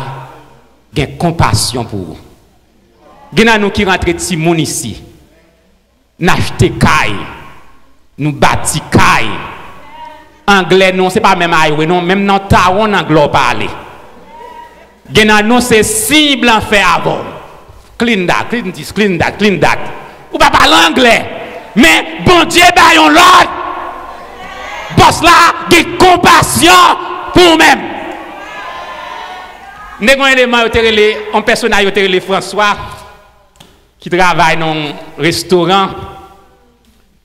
gen konpasyon pou ou. Gen nan nou ki rantre timoun isi, n achte kay, nou bati kay. Anglè nou se pa menm highway non, menm nan Tawon anglè w pale. Gen nan nou se siy blan fè avè w. Clean that, clean this, clean that, clean that. Ou pa pale anglè, men Bondye bay yon lòd. Bòs la gen konpasyon pou ou menm. M te gen yon eleman yo te rele, yon pèsonaj yo te rele Franswa, ki travay nan yon restoran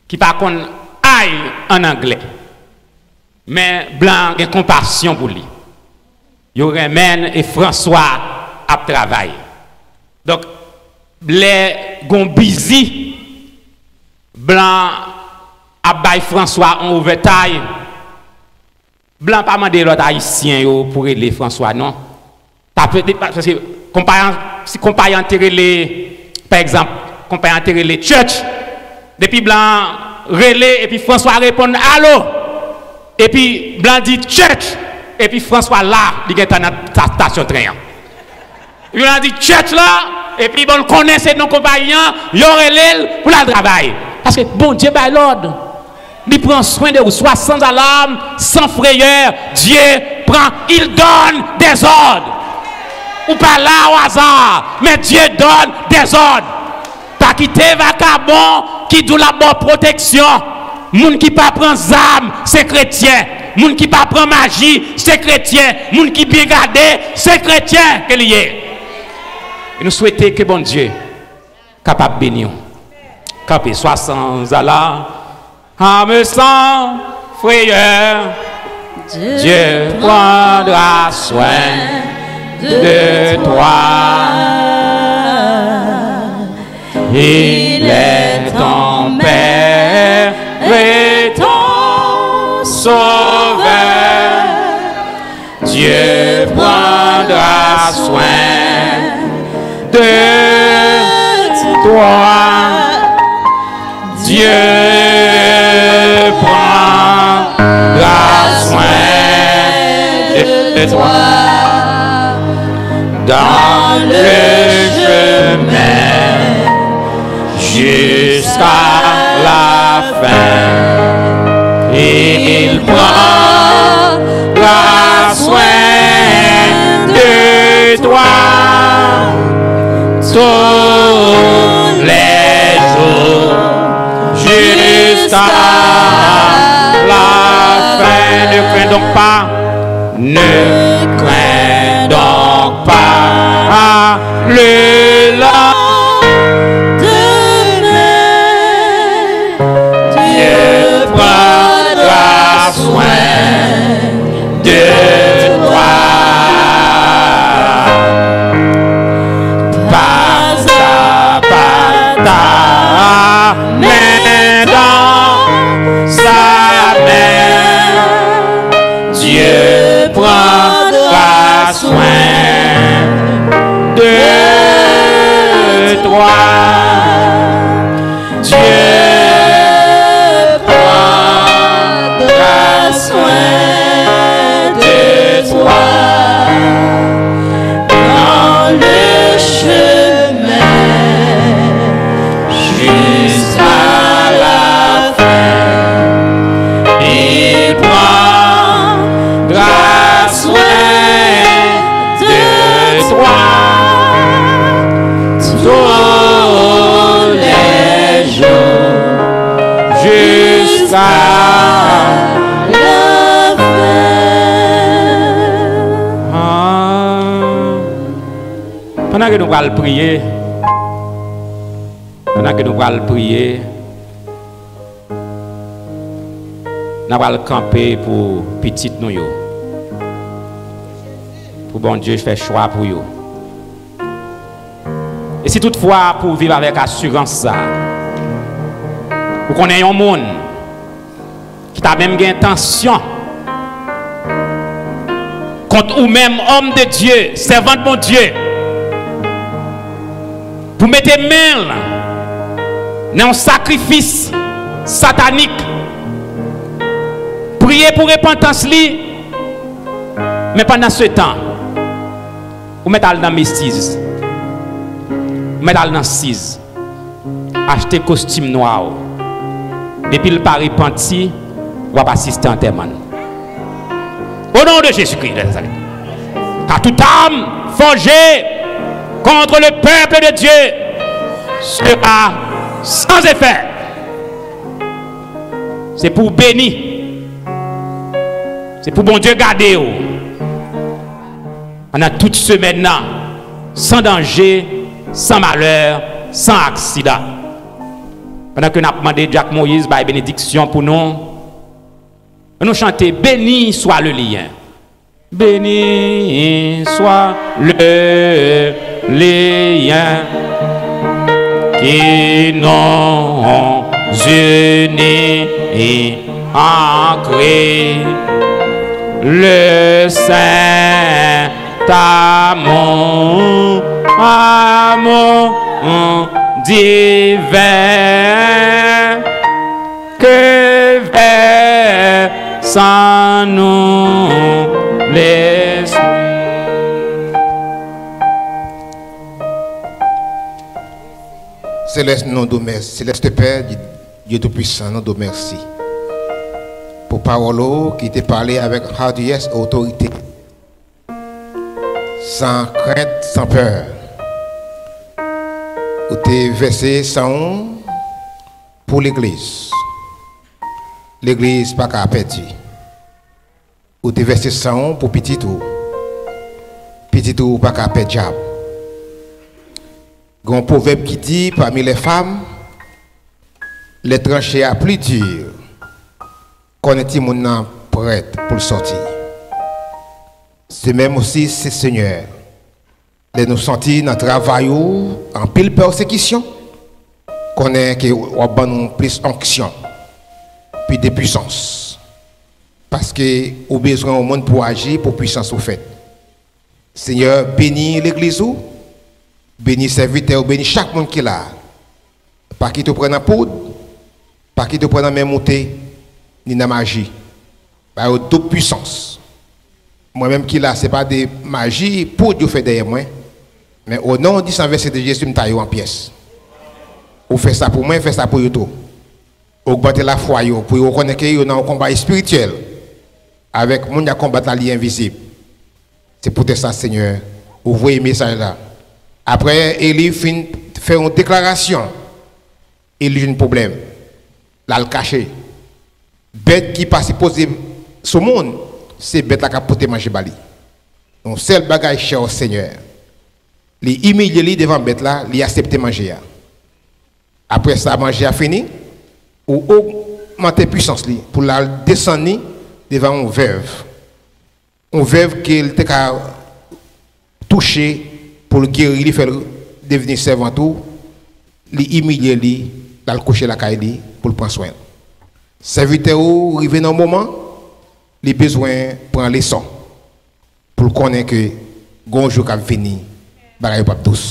ki pa konn ay an anglè. Men blan gen konpasyon pou li. Yo renmen l e Franswa ap travay. Donk, lè gon bizi, blan ap bay Franswa on overtime. Blan pa mande lòt ayisyen yo pou rele Franswa non. Pa pe- pa- paske konpayan, si konpayan te rele, pa egzanp, konpayan te rele Church, depi blan an rele epi Franswa reponn alo, epi blan di Church, epi Franswa la, li gentan nan ta- stasyon tren an. Epi blan di Church la, epi bon l konnen se non konpayi an, yo rele l pou l al travay. Paske Bondye bay lòd. Li pran swen de ou. Sois sans alarme, sans frayeur. Dieu prend, il donne des ordres. Ou pa la o aza, men Dieu donne des ordres. Pa kite vakabon ki di w l ap ba w pwoteksyon. Moun ki pa pran zam, se kretyen. Moun ki pa pran maji, se kretyen. Moun ki byen gade, se kretyen ke li ye. E nou swete ke Bondye kapab beni w. Kanpe, sois sans alarme, sans frayeur, Dieu prendra soin de toi. Il est ton Père et ton Sauveur. Dieu prendra soin de toi. Dieu prendra soin de toi dans le chemin jusqu'à la fin. Il prendra soin de toi tous les jours jusqu'à la fin. Ne crains donc pas, ne crains donc pas le lendemain. Dieu prendra soin de toi. Pas à pas, ta main dans sa main. Dieu prendra soin de toi. Dieu prendra soin de toi dans le chemin jusqu'à la fin. Il prendra soin de toi tous les jours jusqu'à la fin. Ah. Pandan ke nou pral priye, pandan ke nou pral priye, n a pral kanpe pou pitit nou yo. Pou Bondye fè chwa pou yo. E si toutfwa pou w viv avèk asirans sa, ou konnen yon moun ki ta menm gen entansyon kont ou menm, òm de Dye, sèvant Bondye, pou mete men l nan yon sakrifis satanik, priye pou repantans li, men pandan se tan, ou mèt al nan mestiz, ou mèt al nan siz, achte kostim nwa w. Depi l pa repanti, w ap asiste antèman l. Au nom de Jésus-Christ de Nazareth. Car toute arme forgée contre le peuple de Dieu sera sans effet. Se pou w beni. Se pou Bondye gade w pandan tout semèn nan, san danje, san malè, san aksidan. Pandan ke n ap mande Dyak Moyiz bay benediksyon pou nou, ann nou chante: Béni soit le lien. Béni soit le lien qui nous unit en Christ, le saint amour, amour divin que verse en nous l'Esprit. Selès, nou di w mèsi. Selès Pè, Dye, Dye Toupisan, nou di w mèsi pou pawòl ou ki te pale avèk hadiyès e otorite, san krent, san pè. Ou te vèse san w pou legliz. Legliz pa ka pèdi. Ou te vèse san w pou pitit ou. Pitit ou pa ka pè dyab. Gen yon pwovèb ki di, parmi les femmes, les tranchées à plus dur, konnen timoun nan prèt pou l sòti. Se menm osi, se Senyè. Lè nou santi nan travay ou anpil pèsekisyon, konnen ke w ap ban nou plis onksyon, plis de pwisans. Paske ou bezwen yon moun pou aji, pou pwisans ou fèt. Senyè, beni legliz ou, beni sèvitè ou, beni chak moun ki la. Pa kite w pran nan poud, pa kite w pran nan men moute, ni nan maji. Ba yo doub pwisans. Mwen menm ki la, se pa de maji, poud yo fè dèyè mwen. Men o non di san vèse de Jezi, m ta yo an pyès. Ou fè sa pou mwen, fè sa pou yo tou. Ogmante lafwa yo, pou yo konnen ke yo nan yon konba espirityèl. Avèk moun y ap konbat la, li envizib. Se poutèt sa, Senyè, ou voye mesaj la. Apre Eli fin fè yon deklarasyon, Eli jwenn pwoblèm. L al kache. Bèt ki pa sipoze sou moun, se bèt la k ap pote manje ba li. Yon sèl bagay, chè o Senyè. Li imilye li devan bèt la, li aksepte manje a. Apre sa, manje a fini, ou ogmante pwisans li pou l al desann li devan yon vèv. Yon vèv ke l te ka touche pou l geri li, fè l devni sèvant ou, li imilye li, l al kouche lakay li pou l pran swen l. Sèvitè ou rive nan yon moman, li bezwen pran leson pou l konnen ke gon jou k ap vini, bagay yo p ap dous.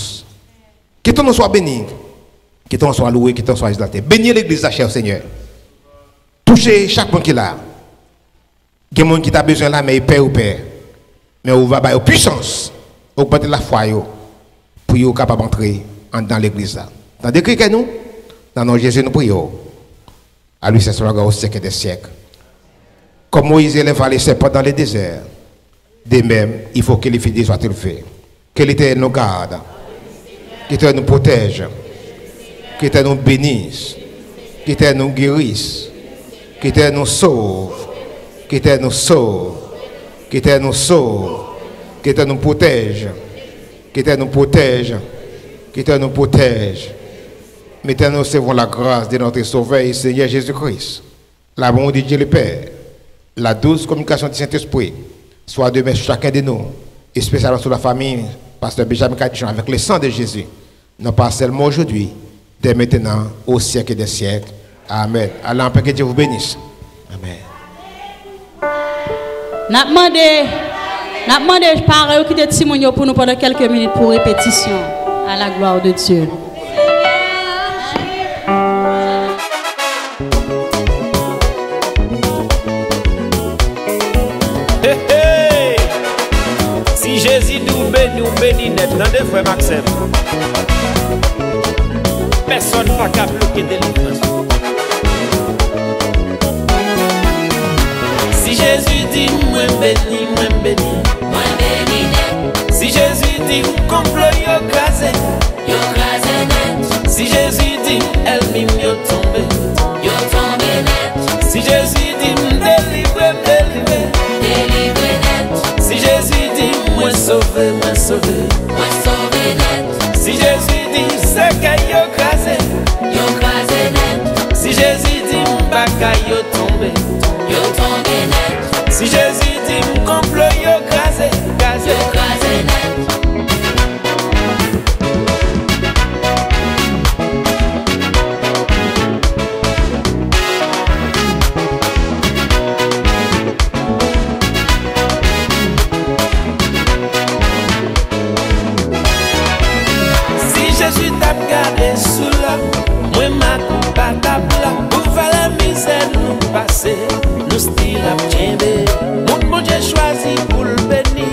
Ke ton non swa beni, ke ton non swa louwe, ke ton non swa egzalte. Beni legliz la, chè Senyè. Touche chak moun ki la. Gen moun ki ta bezwen la, men yo pè, yo pè. Men ou va ba yo pwisans, ogmante lafwa yo, pou yo kapab antre anndan legliz la. Tande kri kè nou, nan non Jezi nou priye w. A lui seul soit la gloire au siècle des siècles. Comme Moïse éleva le serpent dans le désert, de même, il faut que les fils d'Israël soient élevés. Que l'Éternel nous garde. Que l'Éternel nous protège. Que l'Éternel nous bénisse. Que l'Éternel nous guérisse. Que l'Éternel nous sauve. Que l'Éternel nous sauve. Que l'Éternel nous sauve. Que l'Éternel nous protège. Que l'Éternel nous protège. Que l'Éternel nous protège. Maintenant, nous recevons la grâce de notre Sauveur et Seigneur Jésus-Christ. L'amour de Dieu le Père, la douce communication du Saint-Esprit, soit demeure sur chacun de nous, et spécialement sur la famille, Pasteur Benjamin Cadichon, avec le sang de Jésus, non pas seulement aujourd'hui, dès maintenant, au siècle des siècles. Amen. Allez en paix, que Dieu vous bénisse. Amen. N ap mande N ap mande paran yo kite timoun yo pou nou pandan kèlke minit pou repetisyon. À la gloire de Dieu. Hey, hey! Si Jezi di w beni, w beni nèt. Tande, frè m ak sè m. Pèsonn pa ka bloke delivrans ou. Si Jezi di mwen beni, mwen beni. Mwen beni nèt. Si Jezi di konplo yo kraze, yo kraze nèt. Si Jezi di ènmi m yo tonbe, yo tonbe nèt. Si Jezi di m delivre, m delivre, delivre nèt. Si Jezi di mwen sove, mwen sove, mwen sove nèt. Si Jezi di sèkèy yo kraze, yo kraze nèt. Si Jezi di m bagay yo tonbe, yo tonbe nèt. Si Jezi di m konplo yo kraze, kraze, yo kraze nèt. Si Jezi t ap gade sou lòt, mwen m ak ou pa t ap la. Pou valè mizè nou pase, nou still ap kenbe. Moun Bondye chwazi pou l beni,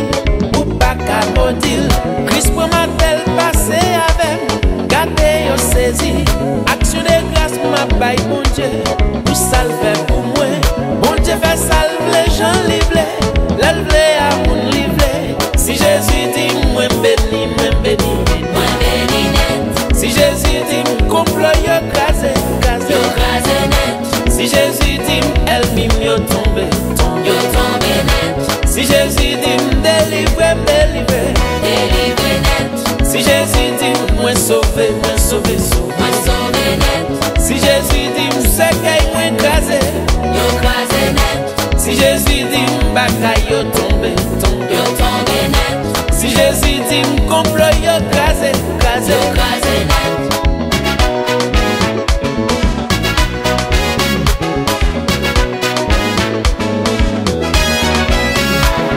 ou pa ka modi l. Kris pran matèl pase avè m, gade yo sezi. Aksyon de gras m ap bay Bondye pou sa l fè pou mwen. Bondye fè sa l vle, jan li vle, lè l vle, a moun li vle. Si Jezi di mwen beni, mwen beni, mwen beni nèt. Si Jezi di m konplo yo kraze, kraze, yo kraze nèt. Si Jezi di m ènmi m yo tonbe, tonbe, yo tonbe nèt. Si Jezi di m delivre, m delivre, delivre nèt. Si Jezi di m mwen sove, mwen sove, sove, mwen sove nèt. Si Jezi di m sèkèy mwen kraze, yo kraze nèt. Si Jezi di m batay yo tonbe, tonbe, yo tonbe nèt. Si Jezi di m konplo yo kraze, kraze, yo kraze nèt.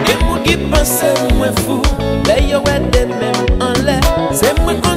Gen moun ki panse mwen fou, lè yo wè de men m anlè. Se mwen k